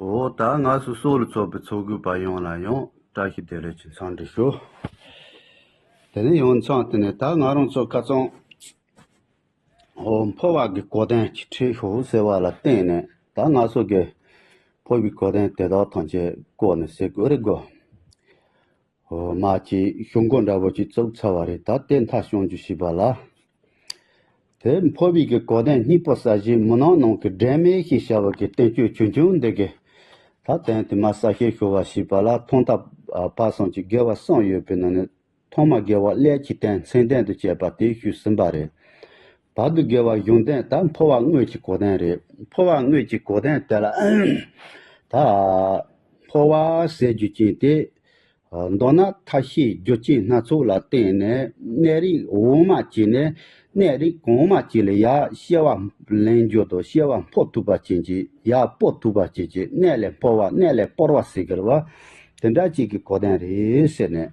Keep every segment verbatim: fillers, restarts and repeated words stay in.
འོ་ད་ང་ཚོ་སྲོག་ལ་ཚོགས་པའི་ཚོགས་དགོས་པ་ཡོངས་ལ་ཡང་བཀྲ་ཤིས་བདེ་ལེགས་ཀྱི་འཚམས་འདྲི་ཞུ། དེ་ནས་ཡང་མཚམས་དེ་ནས་ད་ང་རང་ཚོ་ཁ་སང་འོ་འཕོ་བ་གི་གོ་དོན་གྱི་ཁྲིད་ཤོག་ཟེར་བ་ལ་བརྟེན་ནས། ད་ང་ཚོ་གི་འཕོ་བའི་གོ་དོན་དེ་དག་ཐམས་ཅད་བཀོད་ནས་ཟེར་དགོས་རེད་གོ། འོ་མ་ཅིག་ཞུ་འགོ་འདྲ་བོ་ཅིག་བཙུགས་ཚར་བ་རེད། ད་དེ་མཐའ་སྐྱོང་རྒྱུ་ཞིག་པ་ལ། དེ་འཕོ་བའི་གི་གོ་དོན་སྙིང་པོ་གསལ་བྱེད་མུན་ནག་ནང་གི་སྒྲོན་མེ་ཞེས་བྱ་བ་གི་བསྟན་བཅོས་ཆུང་ཆུང་འདི་གི་ད་དོན་དེ་མ་གསལ་བཤད་ཞུ་བ་ཞིག་པ་ལ། ཐོག་མཐའ་བར་གསུམ་གྱི་དགེ་བ་གསུམ་ཡོད་པའི་ནང་ནས། ཐོག་མ་དགེ་བ་ཀླད་ཀྱི་སྟེང་མཚན་ལྡན་དུ་བྱས་པ་དེ་ཞུས་ཟིན་པ་རེད། བར་དུ་དགེ་བ་གཞུང་དོན་ད་འཕོ་བ་དངོས་ཀྱི་གོ་དོན་རེད། འཕོ་བ་དངོས་ཀྱི་གོ་དོན་དེ་ལ་ད་འཕོ་བ་ཟེར་རྒྱུ་ཅན་དེ། མདོར་ན་མཐའ་བཞིའི་རྒྱུ་རྐྱེན་སྣ་ཚོགས་ལ་བརྟེན་ནས་གནས་རིགས་འོག་མ་ཅིག་ནས་གནས་རིགས་གོང་མ་ཅིག་ལ་ཡར་སྐྱེ་བ་ལེན་རྒྱུ་དང་། སྐྱེ་བ་འཕོ་ཐུབ་པ་ཅན་གྱི་ཡར་སྤོ་ཐུབ་པ་ཅན་གྱི་གནས་ལས་འཕོ་བ་གནས་ལས་སྤོར་བ་ཟེར་གི་རེད་བ། དེ་འདྲ་ཅིག་གི་གོ་དོན་རེད་ཟེར་ནས།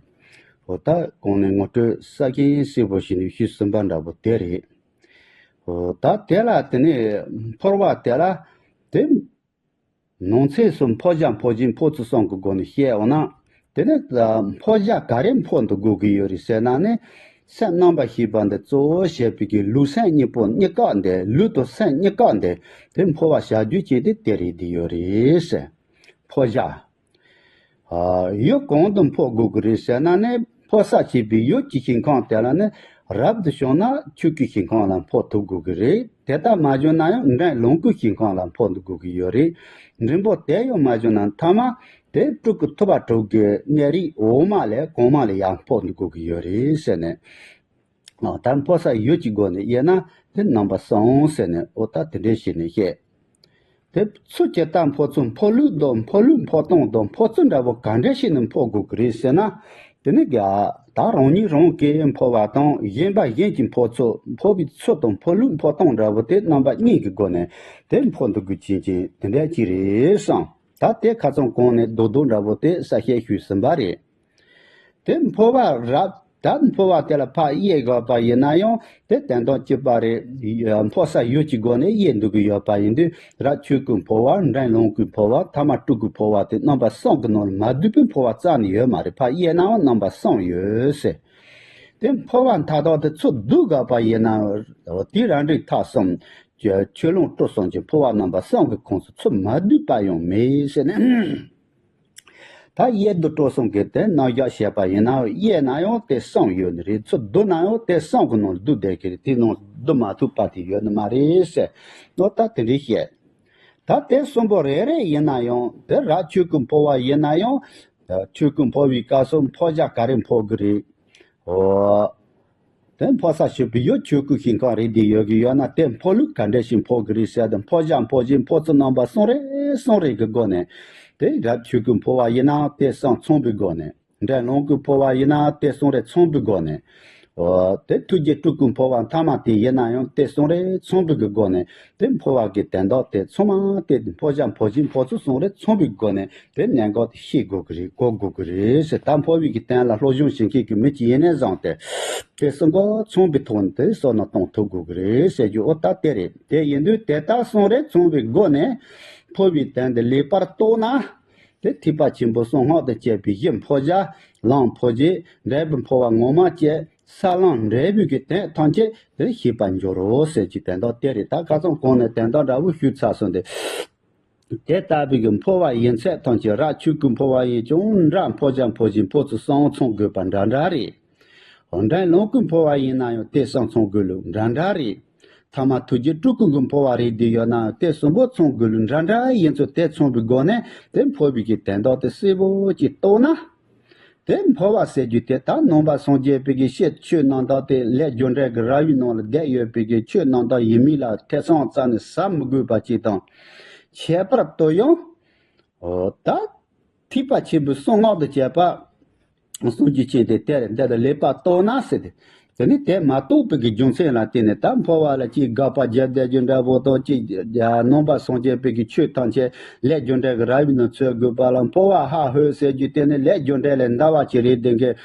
འོ་ད་གོང་ནས་ངོ་སྤྲོད་གསལ་རྐྱེན་གསལ་པོ་ཞིག་ནས་ཞུས་ཟིན་པ་འདྲ་པོ་དེ་རེད། འོ་ད་དེ་ལ་དེ་ནས་འཕོ་བ་དེ་ལ་དེ། ནང་གསེས་སུ་འཕོ་བྱ་འཕོ་བྱེད་འཕོ་ཚུལ་གསུམ་གྱི་སྒོ་ནས་བཤད་འོང་ན། དེ་ནི་འཕོ་བྱ་ག་རེ་འཕོ་འདུག་དགོས་ཀྱི་ཡོད་རེད་ཟེར་ན་ནི། སེམས་རྣམ་པར་ཤེས་པ་འདི་གཙོ་བོ་བྱས་པའི་གི་ལུས་སེམས་གཉིས་པོ་གཉིས་ཀ་འདི། ལུས་དང་སེམས་གཉིས་ཀ་འདི་དེ་འཕོ་བ་བྱ་རྒྱུ་ཅན་དེ་དེ་རེད་དེ་ཡོད་རེད་ཟེར། འཕོ་བྱ། ཨ། ཡུལ་གང་དུ་འཕོ་དགོས་ཀྱི་རེད་ཟེར་ན་ནི། འཕོ་ས་བྱེད་པའི་ཡུལ་གྱི་ཞིང་ཁམས་དེ་ལ་ནི་རབ་ཏུ་བྱུང་ན་ཆོས་སྐུའི་ཞིང་ཁམས་ལ་འཕོ་ཐུབ་དགོས་ཀྱི་རེད། དེ་ལྟར་མ་བྱུང་ན་ཡང་འདྲེན་ལོངས་སྐུའི་ཞིང་ཁམས་ལ་འཕོ་འདུག་དགོས་ཀྱི་ཡོད་རེད། འབྲིང་པོ་དེ་ཡང་མ་བྱུང་ན་མཐའ་མ་དེ་སྤྲུལ་སྐུ་ཐུབ་པ་དྲུག་གི་གནས་རིགས་འོག་མ་ལས་གོང་མ་ལ་ཡར་འཕོ་འདུག་དགོས་ཀྱི་ཡོད་རེད་ཟེར་ནས། ཨ། ད་འཕོ་ས་ཡུལ་གྱི་སྒོ་ནས་དབྱེ་ན་དེ་རྣམ་པ་གསུམ་ཟེར་ནས། འོ་ད་དེ་འདྲའི་ཞིག་ནས་བཤད། དེ་ཚུལ་ཇི་ལྟར་འཕོ་ཚུལ། འཕོ་ལུགས་དང་འཕོ་ལུགས་འཕོ་སྟངས་དང་འཕོ་ཚུལ་འདྲ་བོ་ག་འདྲ་ཞིག་ནས་འཕོ་དགོས་ཀྱི་རེད་ཟེར་ན། དེ་ནི་ག་ད་རང་ཉིད་རང་གིས་འཕོ་བ་དང་། གཞན་པ་གཞན་གྱིས་འཕོ་ཚུལ། འཕོ་བའི་ཚུལ་དང་འཕོ་ལུགས་འཕོ་སྟངས་འདྲ་བོ་དེ་རྣམ་པ་གཉིས་ཀྱི་སྒོ་ནས་དེ་འཕོ་འདུག་དགོས་ཀྱི་ཅན་དེ་འདྲ་ཅིག་རེད་བསམ། ད་དེ་ཁ་སང་གོང་ནས་རྡོག་རྡོག་འདྲ་བོ་དེ་གསལ་བཤད་ཞུས་ཟིན་པ་རེད། དེ་འཕོ་བ་རབ། ད་འཕོ་བ་དེ་ལ་ཕར་དབྱེ་དགོས་པ་ཡིན་ན་ཡང་དེ་དོན་དག་གཅིག་པ་རེད། འཕོ་ས་ཡུལ་གྱི་སྒོ་ནས་དབྱེ་འདུག་གི་ཡོད་པ་ཡིན་དུས། རབ་ཆོས་སྐུ་འཕོ་བ། འདྲེན་ལོངས་སྐུ་འཕོ་བ། ཐ་མ་སྤྲུལ་སྐུ་འཕོ་བ་དེ་རྣམ་པ་གསུམ་གྱི་ནང་ལ་མ་བསྡུས་པའི་འཕོ་བ་རྩ་ནས་ཡོད་མ་རེད། ཕར་དབྱེ་ནའང་རྣམ་པ་གསུམ་ཡོད་ཟེར། དེ་འཕོ་བ་མཐའ་དག་དེ་ཚུར་བསྡུ་དགོས་པ་ཡིན་ན། དེ་རང་རིག་མཐའ་གསུམ་ཆོས་ལོངས་སྤྲུལ་གསུམ་གྱི་འཕོ་བ་རྣམ་པ་གསུམ་གྱི་ཁོངས་སུ་ཚུར་མ་བསྡུས་པ་ཡང་མེད་ཟེར་ནས། ད་དབྱེ་བསྡུ་སྤྲོ་གསུམ་གྱི་དེ་རྣམ་གཞག་བཤད་པ་ཡིན་ན། དབྱེ་ན་ཡང་དེ་གསུམ་ཡོད་ནི་རེད། ཚུར་བསྡུ་ན་ཡང་དེ་གསུམ་གྱི་ནང་བསྡུ་བསྡད་ཀྱི་རེད། དེ་ནང་བསྡུ་མ་ཐུབ་པ་དེ་ཡོད་ནི་མ་རེད་ཟེར། འོ་ད་དེ་འདྲའི་བཤད། ད་དེ་གསུམ་པོ་རེ་རེ་ཡིན་ན་ཡང་། དེ་རབ་ཆོས་སྐུ་འཕོ་བ་ཡིན་ན་ཡང་། ཆོས་སྐུ་འཕོ་བའི་སྐབས་སུ་འཕོ་བྱ་ག་རེ་འཕོ་གི་རེད། འོ། དེ་འཕོ་ས་བྱེད་པའི་ཡུལ་ཆོས་སྐུའི་ཞིང་ཁམས་རེད་དེ་ཡོད་ཀྱི་ཡོད་ན། དེ་འཕོ་ལུགས་ག་འདྲ་ཞིག་འཕོ་གི་རེད་ཟེར་དུས། འཕོ་བྱ་འཕོ་བྱེད་འཕོ་ཚུལ་རྣམ་པ་གསུམ་རེ་གསུམ་རེ་གི་སྒོ་ནས། དེ་རབ་ཆོས་སྐུ་འཕོ་བ་ཡིན་ན་དེ་གསུམ་ཚང་བའི་སྒོ་ནས། འདྲེན་ལོངས་སྐུ་འཕོ་བ་ཡིན་ན་དེ་གསུམ་རེ་ཚང་བའི་སྒོ་ནས། འོ། དེ་ཐུགས་རྗེ་སྤྲུལ་སྐུ་འཕོ་བ་མཐའ་མ་དེ་ཡིན་ན་ཡང་དེ་གསུམ་རེ་ཚང་བའི་གི་སྒོ་ནས། དེ་འཕོ་བ་གི་དོན་དག་དེ་ཚང་མ་དེ་འཕོ་བྱ་འཕོ་བྱེད་འཕོ་ཚུལ་གསུམ་རེ་ཚང་བའི་སྒོ་ནས། དེ་གནད་འགག་དེ་ཤེས་དགོས་ཀྱི་རེད། གོ་དགོས་ཀྱི་རེད་ཟེར། ད་འཕོ་བའི་གི་དོན་ལ་སློབ་སྦྱོང་བྱེད་མཁན་གྱི་མི་གཅིག་ཡིན་ནའི་བཟང་སྟེ། དེ་གསུམ་ཀ་ཚང་བའི་ཐོག་ནས་དེ་བསམ་བློ་གཏོང་ཐུབ་དགོས་ཀྱི་རེད་ཟེར་རྒྱུ། འོ་ད་དེ་རེད། དེ་ཡིན་དུས་དེ་དག་གསུམ་རེ་ཚང་བའི་སྒོ་ནས་འཕོ་བའི་དོན་དེ་ལེགས་པར་རྟོགས་ན། དེ་ཐེག་པ་ཆེན་པོ་གསང་སྔགས་དང་བཅས་པའི་གཞི་འཕོ་བྱ། ལམ་འཕོ་བྱེད། འབྲས་བུ་འཕོ་བ་ངོ་མ་བཅས་ས་ལམ་འབྲས་བུའི་གི་དོན་ཐམས་ཅད་དེ་ཤེས་པར་འགྱུར་རོ་ཟེར་གྱི་དོན་དག་དེ་རེད། ད་ཁ་སང་གོང་ནས་དོན་དག་འདྲ་བོ་ཞུས་ཚར་སོང་སྟེ། དེ་ལྟ་བུའི་གི་འཕོ་བ་ཡིན་ཚད་ཐམས་ཅད། རབ་ཆོས་སྐུ་འཕོ་བ་ཡིན་ཀྱང་འདྲ། འཕོ་བྱ་འཕོ་བྱེད་འཕོ་ཚུལ་གསུམ་ཚང་དགོས་པ་འདྲ་འདྲ་རེད། འདྲེན་ལོངས་སྐུ་འཕོ་བ་ཡིན་ན་ཡང་དེ་གསུམ་ཚང་དགོས་ལུགས་འདྲ་འདྲ་རེད། ཐ་མ་ཐུགས་རྗེ་སྤྲུལ་སྐུ་གི་འཕོ་བ་རེད་དེ་ཡོད་ན་ཡང་དེ་གསུམ་པོ་ཚང་དགོས་ལུགས་འདྲ་འདྲ་ཡིན་ཚུལ་དེ་ཚང་བའི་སྒོ་ནས། དེ་འཕོ་བའི་གི་དོན་དག་དེ་གསལ་པོ་ཅིག་རྟོགས་ན། དེ་འཕོ་བ་ཟེར་རྒྱུ་དེ་ད་ནང་པ་སངས་རྒྱས་པའི་གི་ཆོས་ཆོས་རྣམ་དག་དེ། ལས་རྒྱུ་འབྲས་ཀྱི་རབ་དབྱེ་ནང་ལ་བསྡད་ཡོད་པའི་གི་ཆོས་རྣམ་དག་ཡིན་མིན་ལ་ཐེ་ཚོམ་རྩ་ནས་ཟ་མི་དགོས་པ་ཅིག་དང་། ཁྱད་པར་དུ་ཡང་། འོ་ད་ཐེག་པ་ཆེན་པོའི་གསང་སྔགས་དང་བཅས་པ་གསུང་རྒྱུ་ཅན་དེ་དེར་འདི་ལ་ལེགས་པར་རྟོགས་ན་ཟེར་ཏེ། དེ་ནི་དེ་མ་རྟོགས་པའི་གི་རྒྱུ་མཚན་ལ་བརྟེན་ནས། ད་འཕོ་བ་ལ་ཅིག་དགག་པ་བརྒྱབ་བསྡད་རྒྱུ་འདྲ་པོ་དང་། ཅིག་ནང་པ་སངས་རྒྱས་པའི་གི་ཆོས་ཐམས་ཅད་ལས་རྒྱུ་འབྲས་ཀྱི་རབ་དབྱེ་ནང་ཚུད་དགོས་པ་ལ། འཕོ་བ་ཧ་ཧོད་ཟེར་རྒྱུ་དེ་ནི་ལས་རྒྱུ་འབྲས་ལས་འདའ་བ་ཅིག་རེད། དེ་གི་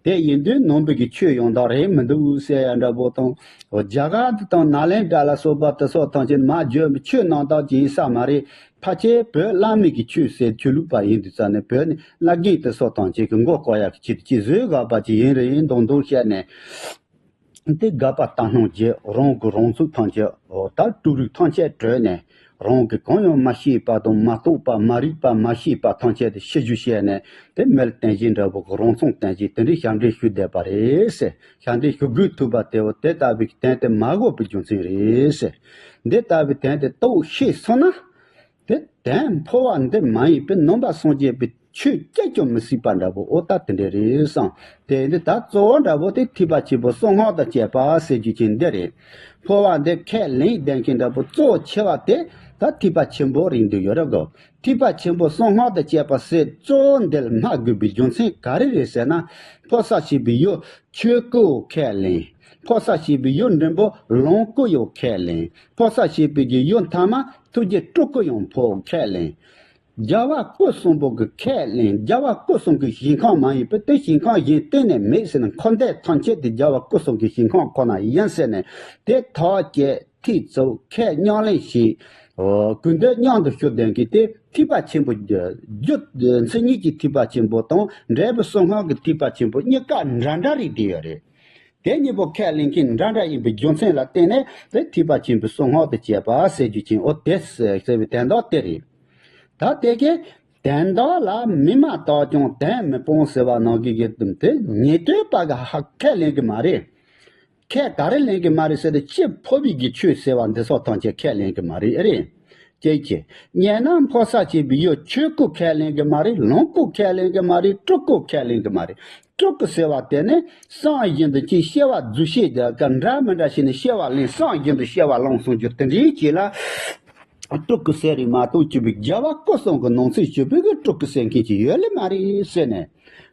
དེ་ཡིན་དུས་ནང་པའི་གི་ཆོས་ཡང་དག་རེད་མི་འདུག་ཟེར་ཡ་འདྲ་པོ་དང་། རྒྱ་གར་དང་ནཱ་ལེནྡྲ་ལ་སོགས་པ་དེ་སོགས་ཐམས་ཅད་མ་བརྗོད་པའི་ཆོས་རྣམ་དག་ཅིག་ཡིན་ས་མ་རེད། ཕལ་ཆེར་བོད་བླ་མེད་ཀྱི་ཆོས་ཟེར་ཆོས་ལུགས་པ་ཡིན་དུས་ཙང་ནས་བོད་ནས་བླ་རྒན་དེ་སོགས་ཐམས་ཅད་ཀྱི་མགོ་སྐོར་ཡག་གི་ཆེད་དུ་ཅིག་བཟོས་དགོས་པ་ཅིག་ཡིན་རེད་མདོག་མདོག་བཤད་ནས། དེ་དགག་པ་ལྟ་སྣང་བྱེད་རང་གི་རང་ཚུགས་ཐམས་ཅད་འོ་ད་སྤྲུལ་རིགས་ཐམས་ཅད་གྲོལ་ནས་རང་གི་གང་ཡང་མ་ཤེས་པ་དང་མ་རྟོགས་པ་མ་རིག་པ་མ་ཤེས་པ་ཐམས་ཅད་དེ་ཤེས་རྒྱུ་བཤད་ནས་དེ་མི་ལ་བསྟན་བྱེད་འདྲ་པོ་གི་རང་མཚང་བསྟན་བྱེད་དེ་འདྲའི་ཞབས་འདྲེན་ཞུ་བསྡད་པ་རེད་ཟེར། ཞབས་འདྲེན་ཞུ་དགོས་ཐུག་པ་དེ་འོ་དེ་ལྟ་བུའི་དོན་དེ་མ་གོ་བའི་རྒྱུ་མཚན་རེད་ཟེར། འདི་ལྟ་བུའི་དོན་དེ་རྟོགས་ཤེས་སོང་ན། དེ་དོན་འཕོ་བ་འདི་མ་ཡིན་པའི་ནང་པ་སངས་རྒྱས་པའི་ཆོས་སྐད་ཀྱང་མི་སྲིད་པ་འདྲ་པོ་ཨོ་ད་དེ་འདྲ་རེད་བསམ། དེ་འདི་ད་གཙོ་བོ་འདྲ་པོ་དེ་ཐེག་པ་ཆེན་པོ་གསང་སྔགས་དང་བཅས་པ་ཟེར་རྒྱུ་ཅན་འདི་རེད། འཕོ་བ་འདི་ཁས་ལེན་ལྡན་མཁན་འདྲ་པོ་གཙོ་བོ་ཆེ་བ་དེ་ད་ཐེག་པ་ཆེན་པོ་རེད་འདུག་ཡོད་རེད་གོ། ཐེག་པ་ཆེན་པོ་གསང་སྔགས་དང་བཅས་པ་ཟེར་གཙོ་བོ་འདི་ལ་སྨྲ་དགོས་པའི་རྒྱུ་མཚན་ག་རེ་རེད་ཟེར་ན། འཕོ་ས་ཞེས་པའི་ཡུལ་ཆོས་སྐུའོ་ཁས་ལེན། འཕོ་ས་ཞེས་པའི་ཡུལ་འབྲིང་པོ་ལོངས་སྐུ་ཡོ་ཁས་ལེན། འཕོ་ས་ཞེས་པའི་གི་ཡུལ་ཐ་མ་ཐུགས་རྗེ་སྤྲུལ་སྐུ་ཡང་འཕོ་ཁས་ལེན། རྒྱལ་བ་སྐུ་གསུམ་པོ་གི་ཁས་ལེན། རྒྱལ་བ་སྐུ་གསུམ་གི་ཞིང་ཁམས་མ་ཡིན་པའི་དེ་ཞིང་ཁམས་གཞན་གཏན་ནས་མེད་ཟེར་ན་འཁོར་འདས་ཐམས་ཅད་དེ་རྒྱལ་བ་སྐུ་གསུམ་གི་ཞིང་ཁམས་ཁོ་ན་ཡིན་ཟེར་ནས་དེ་ཐག་བཅད་ཐེག་བཙུགས་ཁས་ཉམས་ལེན་བྱས། ཨོ་ཀུན་འདུས་མཉམ་དུ་ཞུགས་ལྡན་གྱི་དེ་ཐེག་པ་ཆེན་པོ་རྒྱུ་མཚན་ཉིད་ཀྱི་ཐེག་པ་ཆེན་པོ་དང་འབྲས་བུ་གསང་སྔགས་ཀྱི་ཐེག་པ་ཆེན་པོ་གཉིས་ཀ་འདྲ་འདྲ་རེད་བསྡད་ཡོད་རེད། དེ་གཉིས་པོ་ཁས་ལེན་མཁན་འདྲ་འདྲ་ཡིན་པའི་རྒྱུ་མཚན་ལ་བརྟེན་ནས་དེ་ཐེག་པ་ཆེན་པོའི་གསང་སྔགས་དང་བཅས་པ་ཟེར་རྒྱུ་ཅན་ཨོ་དེ་ཟེར་བའི་དོན་དག་དེ་རེད། ད་དེ་གའི་དོན་དག་ལ་མི་མ་དག་ཀྱང་དོན་མི་སྤང་ཟེར་བ་ནང་གི་གི་དེ་ཉན་ཐོས་པ་གི་ཧ་ཁས་ལེན་གི་མ་རེད། ཁས་ག་རེ་ལེན་གི་མ་རེད་ཟེར་ཏེ་ཕྱིར་འཕོ་བའི་གི་ཆོས་ཟེར་བ་འདི་སོགས་ཐམས་ཅད་ཁས་ལེན་གི་མ་རེད་ཨེ་རེད། ཅེས་ཀྱི། ཉན་ན་འཕོ་ས་ཞེས་པའི་ཡུལ་ཆོས་སྐུ་ཁས་ལེན་གི་མ་རེད། ལོངས་སྐུ་ཁས་ལེན་གི་མ་རེད། སྤྲུལ་སྐུ་ཁས་ལེན་གི་མ་རེད། སྤྲུལ་སྐུ་ཟེར་བ་དེ་ནི་བསམ་བཞིན་དུ་ཅིག་སྐྱེ་བ་རྫུ་ཤེས་ཀྱི་འདྲ་མི་འདྲ་ཞིག་ནི་སྐྱེ་བ་ལེན་བསམ་བཞིན་དུ་སྐྱེ་བ་ལེན་གསུང་རྒྱུ་དེ་འདྲའི་ཅིག་ལ། སྤྲུལ་སྐུ་ཟེར་རིགས་མ་གཏོགས་ཅིག་པའི་རྒྱལ་བ་སྐུ་གསུམ་གྱི་ནང་ཚན་ཞུ་བའི་གི་སྤྲུལ་སྐུ་ཟེར་མཁན་ཅིག་ཡོད་ལེ་མ་རེད་ཟེར་ནས།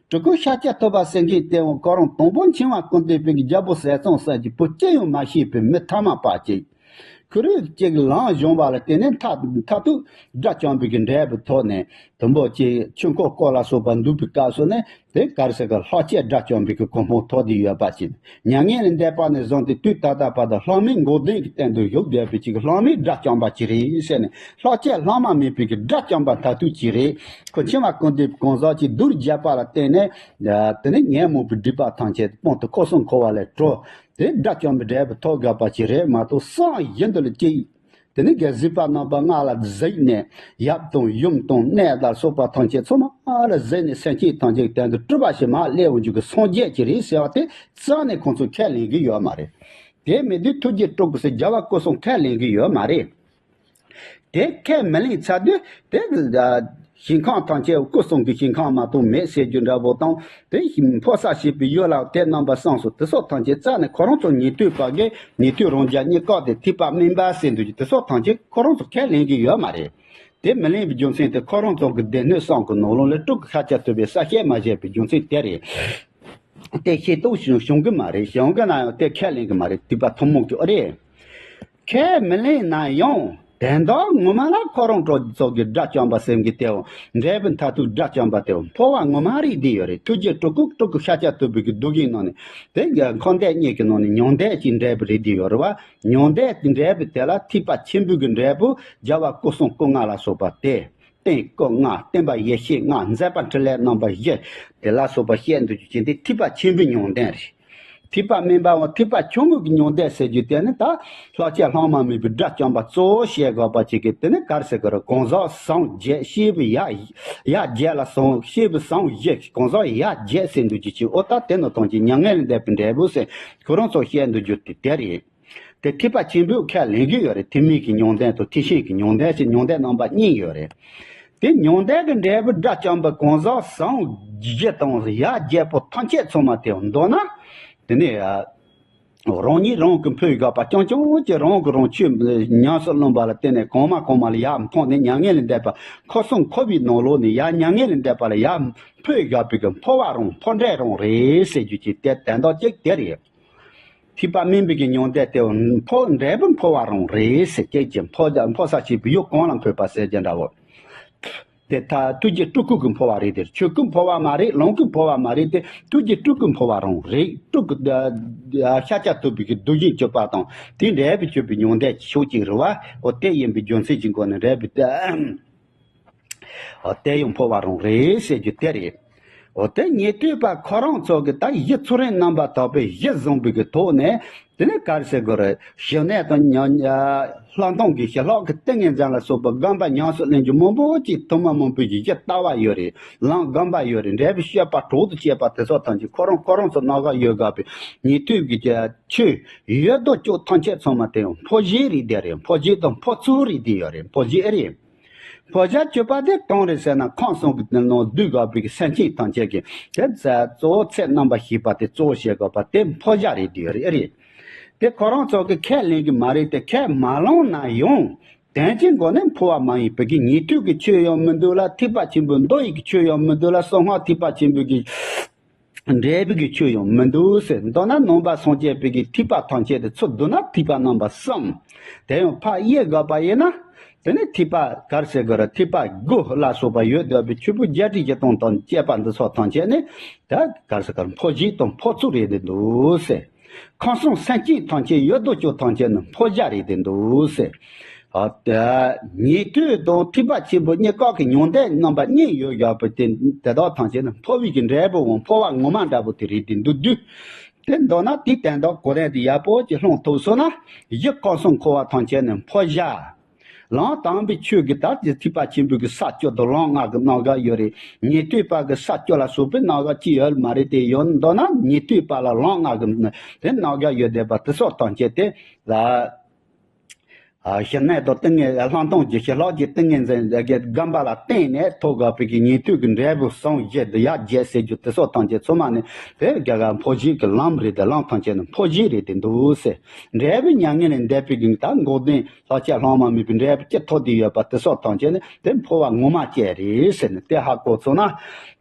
སྤྲུལ་སྐུ་ཤཱཀྱ་ཐུབ་པ་ཟེར་མཁན་དེ་འོང་ཁོ་རང་དང་པོ་འཆིང་བ་ཀུན་ལྡན་པའི་གི་རྒྱལ་པོ་ཟས་གཙང་ཟེར་གྱི་བུ་སྐྱེ་ཡང་མ་ཤེས་པའི་མི་ཐ་མལ་པ་ཅིག་ཁོ་རང་གཅིག་ལམ་བྱུང་བ་ལ་བརྟེན་ནས་མཐར་མཐར་ཐུག་དགྲ་བཅོམ་པའི་གི་འབྲས་བུ་ཐོབ་ནས་དུམ་བུ་གཅིག་ཆོས་འཁོར་བསྐོར་ལ་སོགས་པ་འདུག་པའི་སྐབས་སུ་ནས་དེ་ག་རེ་ཟེར་གི་ལྷག་བཅས་དགྲ་བཅོམ་པའི་གི་གོ་འཕང་ཐོབ་བསྡད་ཡོད་པ་ཅིག་མྱ་ངན་ལས་འདས་པ་ནས་བཟུང་སྟེ་དུས་ད་ལྟ་བར་དུ་ལྷག་མེད་འགོག་བདེན་གྱི་སྟེང་དུ་བཞུགས་བསྡད་པའི་ཅིག་ལྷག་མེད་དགྲ་བཅོམ་པ་ཅིག་རེད་ཟེར་ནས་ལྷག་བཅས་ལྷག་མ་མེད་པའི་གི་དགྲ་བཅོམ་པ་མཐར་ཐུག་ཅིག་རེད། ཁོ་འཆིང་བ་ཀུན་ལྡན་གང་ཟག་ཅིག་སྡུག་བརྒྱབ་པ་ལ་བརྟེན་ནས་དེ་ནས་ཉོན་མོངས་པའི་སྒྲིབ་པ་ཐམས་ཅད་སྤངས་ཏེ་འཁོར་གསུམ་འཁོར་བ་ལས་གྲོལ། དེ་དགྲ་བཅོམ་པའི་འབྲས་བུ་ཐོབ་དགོས་པ་ཅིག་རེད་མ་གཏོགས་བསམ་བཞིན་དུ་ལ་ཅིག་དེ་ནས་ག་གཟིགས་པ་རྣམ་པ་ལྔ་ལ་གཟིགས་ནས་ཡབ་དང་ཡུམ་དང་གནས་དང་སོགས་པ་ཐམས་ཅད་ཚང་མ་ལ་གཟིགས་ནས་སེམས་ཅན་ཐམས་ཅད་དོན་དུ་གྲུབ་པ་ཞིག་མ་སླེབས་འོང་རྒྱུ་གི་སངས་རྒྱས་ཀྱི་རེད་ཟེར་བ་དེ་རྩ་ནས་ཁོང་ཚོ་ཁས་ལེན་གི་ཡོད་མ་རེད། དེ་མིན་དུས་ཐུགས་རྗེ་སྤྲུལ་སྐུ་ཟེར་རྒྱལ་བ་སྐུ་གསུམ་ཁས་ལེན་གི་ཡོད་མ་རེད། དེ་ཁས་མི་ལེན་ཚར་དུས་དེ་ཞིང་ཁམས་ཐམས་ཅད་སྐུ་གསུམ་གྱི་ཞིང་ཁམས་མ་གཏོགས་མེད་ཟེར་རྒྱུ་འདྲ་པོ་དང་དེ་འཕོ་ས་ཞེས་པའི་ཡུལ་ལ་དེ་རྣམ་པ་སངས་སོ་དེ་སོགས་ཐམས་ཅད་རྩ་ནས་ཁོ་རང་ཚོ་ཉན་ཐོས་པ་གིས་ཉན་ཐོས་རང་རྒྱལ་རྙེད་དཀའ་དེ་ཐེག་པ་དམན་པ་ཟེར་འདུག་རྒྱུ་དེ་སོགས་ཐམས་ཅད་ཁོ་རང་ཚོ་ཁས་ལེན་གྱི་ཡོད་མ་རེད། དེ་མི་ལེན་པའི་རྒྱུ་མཚན་དེ་ཁོ་རང་ཚོ་གི་སྡེ་སྣོད་གསུམ་གྱི་ནང་ལོགས་ལ་སྤྲུལ་སྐུ་ཤཱཀྱ་ཐུབ་པའི་ས་བཤད་མ་བཤད་པའི་རྒྱུ་མཚན་དེ་རེད། དེ་ཤེས་རྟོགས་བྱུང་བྱུང་གི་མ་རེད། བྱུང་གི་ན་ཡང་དེ་ཁས་ལེན་གི་མ་རེད། ཐེག་པ་ཐུན་མོང་གི་ཨོ་རེད། ཁས་མི་ལེན་ན་ཡང་དོན་དག་ངོ་མ་ལ་ཁོ་རང་ཚོ་གི་དགྲ་བཅོམ་པ་སེམས་ཀྱི་དེའོ་འབྲས་བུ་མཐར་ཐུག་དགྲ་བཅོམ་པ་དེའོ་འཕོ་བ་ངོ་མ་རེད་བསྡད་ཡོད་རེད། ཐུགས་རྗེ་སྤྲུལ་སྐུ་སྤྲུལ་སྐུ་ཤཱཀྱ་ཐུབ་པའི་གི་སྡུག་བསྔལ་ནང་ནས་དེ་འཁོར་འདས་གཉིས་ཀྱི་ནང་ནས་མྱང་འདས་ཀྱི་འབྲས་བུ་རེད་བསྡད་ཡོད་རེད་བ། མྱང་འདས་ཀྱི་འབྲས་བུ་དེ་ལ་ཐེག་པ་ཆེན་པོའི་གི་འབྲས་བུ་རྒྱལ་བ་སྐུ་གསུམ་སྐུ་ལྔ་ལ་སོགས་པ་སྟེ། རྟེན་སྐུ་ལྔ། བརྟེན་པ་ཡེ་ཤེས་ལྔ། མཛད་པ་ཕྲིན་ལས་རྣམ་པ་བཞི། དེ་ལ་སོགས་པ་བཤད་འདུག་རྒྱུ་ཅན་དེ་ཐེག་པ་ཆེན་པོའི་མྱང་འདས་རེད། ཐེག་པ་དམན་པའམ་ཐེག་པ་ཆུང་ངུ་གི་མྱང་འདས་ཟེར་རྒྱུ་དེ་ནི་ད་ལྷག་བཅས་ལྷག་མ་མེད་པའི་དགྲ་བཅོམ་པ་གཙོ་བོ་བཤད་དགོས་པ་ཅིག་གི་དེ་ནི་ག་རེ་ཟེར་དགོས་རེད། གང་ཟག་སངས་རྒྱས་སྐྱེས་བུ་ཡ་ཡ་བརྒྱད་ལ་སངས་སྐྱེས་བུ་སངས་རྒྱས་གང་ཟག་ཡ་བརྒྱད་ཟེར་འདུག་རྒྱུ་ཅན་ཨོ་ད་དེ་ནི་ཐམས་ཅད་མྱ་ངན་ལས་འདས་པའི་འབྲས་བུ་ཟེར་ཁོ་རང་ཚོ་བཤད་འདུག་རྒྱུ་དེ་དེ་རེད། དེ་ཐེག་པ་ཆེན་པོས་ཁས་ལེན་གྱི་ཡོད་རེད། ཐེག་དམན་གྱི་མྱང་འདས་དང་ཐེག་ཆེན་གྱི་མྱང་འདས་ཀྱི་མྱང་འདས་རྣམ་པ་གཉིས་ཡོད་རེད། དེ་མྱང་འདས་ཀྱི་འབྲས་བུ་དགྲ་བཅོམ་པ་གང་ཟག་སངས་རྒྱས་དང་ཡ་བརྒྱད་པོ་ཐམས་ཅད་ཚང་མ་དེ་འདོད་ན། དེ་ནས་རང་ཉིད་རང་གི་འཕོས་དགོས་པ་རྐྱང་རྐྱང་གི་རང་གི་རང་ཆོས་ཉམས་སུ་བླངས་པ་ལ་བརྟེན་ནས་གོང་མ་གོང་མ་ལ་ཡར་འཕངས་ནས་མྱ་ངན་ལས་འདས་པ་འཁོར་གསུམ་འཁོར་བའི་ནང་ལོགས་ནས་ཡར་མྱ་ངན་ལས་འདས་པ་ལ་ཡར་འཕོས་དགོས་པའི་གི་འཕོ་བ་རང་འཕོ་འབྲས་རང་རེད་ཟེར་རྒྱུ་ཅིག་དེ་དོན་དག་ཅིག་དེ་རེད། ཐེག་པ་དམན་པའི་གི་མྱང་འདས་དེ་འཕོ་འབྲས་བུ་འཕོ་བ་རང་རེད་ཟེར་སྐད་ཅིག་འཕོ་འཕོ་ས་ཞེས་པའི་ཡུལ་གང་ལ་འཕོས་པ་ཟེར་རྒྱུ་འདྲ་བོ། དེ་ད་ཐུགས་རྗེ་སྤྲུལ་སྐུ་གི་འཕོ་བ་རེད། དེ་ཆོས་སྐུ་འཕོ་བ་མ་རེད། ལོངས་སྐུ་འཕོ་བ་མ་རེད། དེ་ཐུགས་རྗེ་སྤྲུལ་སྐུ་འཕོ་བ་རང་རེད། སྤྲུལ་སྐུ་ཤཱཀྱ་ཐུབ་པའི་གི་གདུལ་ཞིང་སྤྱོད་པ་དང་དེ་འབྲས་བུ་སྤྱོད་པའི་མྱང་འདས་ཀྱི་ཕྱོགས་གཅིག་རེད་བ། འོ་དེ་ཡིན་པའི་རྒྱུ་མཚན་གྱི་སྒོ་ནས་འབྲས་བུ་དེ། འོ་དེ་ཡང་འཕོ་བ་རང་རེད་ཟེར་རྒྱུ་དེ་རེད། འོ་དེ་ཉན་ཐོས་པ་ཁོ་རང་ཚོ་གི་ད་གཞི་ཚུལ་ཁྲིམས་རྣམ་པར་དག་པའི་གཞི་བཟུང་བའི་གི་ཐོག་ནས། དེ་ནས་ག་རེ་ཟེར་དགོས་རེད། ཞི་གནས་དང་ཉམས་ལྷག་མཐོང་གི་ཞི་ལྷག་གི་ཏིང་ངེ་འཛིན་ལ་སོགས་པ་སྒོམ་པ་ཉམས་སུ་ལེན་རྒྱུ་མང་པོ་ཅིག་ཐུན་མོང་མང་པོའི་གི་གཞི་ལྟ་བ་ཡོད་རེད། ལམ་སྒོམ་པ་ཡོད་རེད། འབྲས་བུ་སྤྱོད་པ་གྲོགས་སུ་བྱེད་པ་དེ་ཚོ་ཐམས་ཅད་ཁོ་རང་ཁོ་རང་ཚོ་རྣམ་གཞག་ཡོད་དགོས་པའི་ཉན་ཐོས་ཀྱི་ཆོས་ཡོད་དོ་ཅོག་ཐམས་ཅད་ཚང་མ་དེ་ཡང་འཕོ་གཞི་རེད་དེ་རེད། འཕོ་གཞི་དང་འཕོ་ཚུལ་རེད་དེ་ཡོད་རེད། འཕོ་གཞི་ཨེ་རེད། འཕོ་བྱ་སྤྱོད་པ་དེ་གང་རེད་ཟེར་ན། ཁམས་གསུམ་གྱི་ནང་འདུས་དགོས་པའི་སེམས་ཅན་ཐམས་ཅད་ཀྱི་དེ་གཙོ་བོ་ཚད་རྣམ་པར་ཤེས་པ་དེ་གཙོ་བོ་བྱེད་དགོས་པ་དེ་འཕོ་བྱ་རེད་དེ་རེད། དེ་ཁོ་རང་ཚོ་གི་ཁས་ལེན་གྱི་མ་རེད་དེ། ཁས་མ་བླངས་ན་ཡང་དོན་གྱི་སྒོ་ནས་འཕོ་བ་མ་ཡིན་པའི་གི་ཉན་ཐོས་ཀྱི་ཆོས་ཡང་མི་འདུག་ལ། ཐེག་པ་ཆེན་པོའི་མདོ་ཡི་གི་ཆོས་ཡང་མི་འདུག་ལ། གསང་སྔགས་ཐེག་པ་ཆེན་པོའི་གི་འབྲས་བུ་གི་ཆོས་ཡང་མི་འདུག་ཟེར། མདོར་ན་ནང་པ་སངས་རྒྱས་པའི་གི་ཐེག་པ་ཐམས་ཅད་དེ་ཚུར་བསྡུ་ན་ཐེག་པ་རྣམ་པ་གསུམ། དེ་ཡང་ཕར་དབྱེ་དགོས་པ་ཡིན་ན། དེ་ནི་ཐེག་པ་ག་རེ་ཟེར་དགོས་རེད། ཐེག་པ་དགུ་ལ་སོགས་པ་ཡོད་བསྡད་པའི་ཆོས་ཕུང་བརྒྱད་ཁྲི་བཞི་སྟོང་དང་བཅས་པ་འདི་ཚོ་ཐམས་ཅད་ནི་ད་ག་རེ་ཟེར་དགོས་རེད། འཕོ་གཞི་དང་འཕོ་ཚུལ་རེད་བསྡད་འདུག་ཟེར། ཁམས་གསུམ་སེམས་ཅན་ཐམས་ཅད་ཡོད་དོ་ཅོག་ཐམས་ཅད་ནི་འཕོ་བྱ་རེད་བསྡད་འདུག་ཟེར། ཨ་ད་ཉན་ཐོས་དང་ཐེག་པ་ཆེན་པོ་གཉིས་ཀ་གི་མྱང་འདས་རྣམ་པ་གཉིས་ཡོད་ཡོད་པ་དེ་དེ་དག་ཐམས་ཅད་ནི་འཕོ་བའི་གི་འབྲས་བུའང་འཕོ་བ་ངོ་མ་འདྲ་པོ་དེ་རེད་བསྡད་འདུག་དུས། དེ་མདོར་ན་དེའི་དོན་དག་གོ་རིམ་དེ་ཡག་པོ་ཅིག་བླངས་ཐུབ་སོང་ན། གཞི་ཁམས་གསུམ་འཁོར་བ་ཐམས་ཅད་ནི་འཕོ་བྱ། ལམ་དམ་པའི་ཆོས་ཀྱི་ད་ཅི་ཐེག་པ་ཆེན་པོའི་གི་ས་བཅུ་དང་ལམ་ལྔ་གི་རྣམ་གཞག་ཡོད་རེད། ཉན་ཐོས་པ་གི་ས་བཅུ་ལ་སོགས་པའི་རྣམ་གཞག་ཅི་ཡོད་མ་རེད། དེ་ཡོད་མདོར་ན་ཉན་ཐོས་པ་ལ་ལམ་ལྔ་གི་དེ་རྣམ་གཞག་ཡོད་བསྡད་པ་དེ་སོགས་ཐམས་ཅད་དེ་ལ། ཨ་ཞི་གནས་དང་ཏིང་ངེ་ལྷག་མཐོང་གི་ཞི་ལྷག་གི་ཏིང་ངེ་འཛིན་གྱི་སྒོམ་པ་ལ་བརྟེན་ནས་ཐོབ་དགོས་པའི་གི་ཉན་ཐོས་ཀྱི་འབྲས་བུ་གསུམ་བཞི་དང་ཡ་བརྒྱད་ཟེར་རྒྱུ་དེ་སོགས་ཐམས་ཅད་ཚང་མ་ནི་དེ་རྒྱ་གར་འཕོ་བྱེད་ཀྱི་ལམ་རེད་དེ། ལམ་ཐམས་ཅད་ནི་འཕོ་བྱེད་རེད་དེ་འདུག་ཟེར། འབྲས་བུ་མྱ་ངན་ལས་འདས་པའི་གི་ད་འགོག་བདེན་ལྷག་བཅས་ལྷག་མ་མེད་པའི་འབྲས་བུ་ཅི་ཐོབ་བསྡད་ཡོད་པ་དེ་སོགས་ཐམས་ཅད་ནི་དེ་འཕོ་བ་ངོ་མ་ཅན་རེད་ཟེར་ནས་དེ་ཧ་གོ་སོང་ན།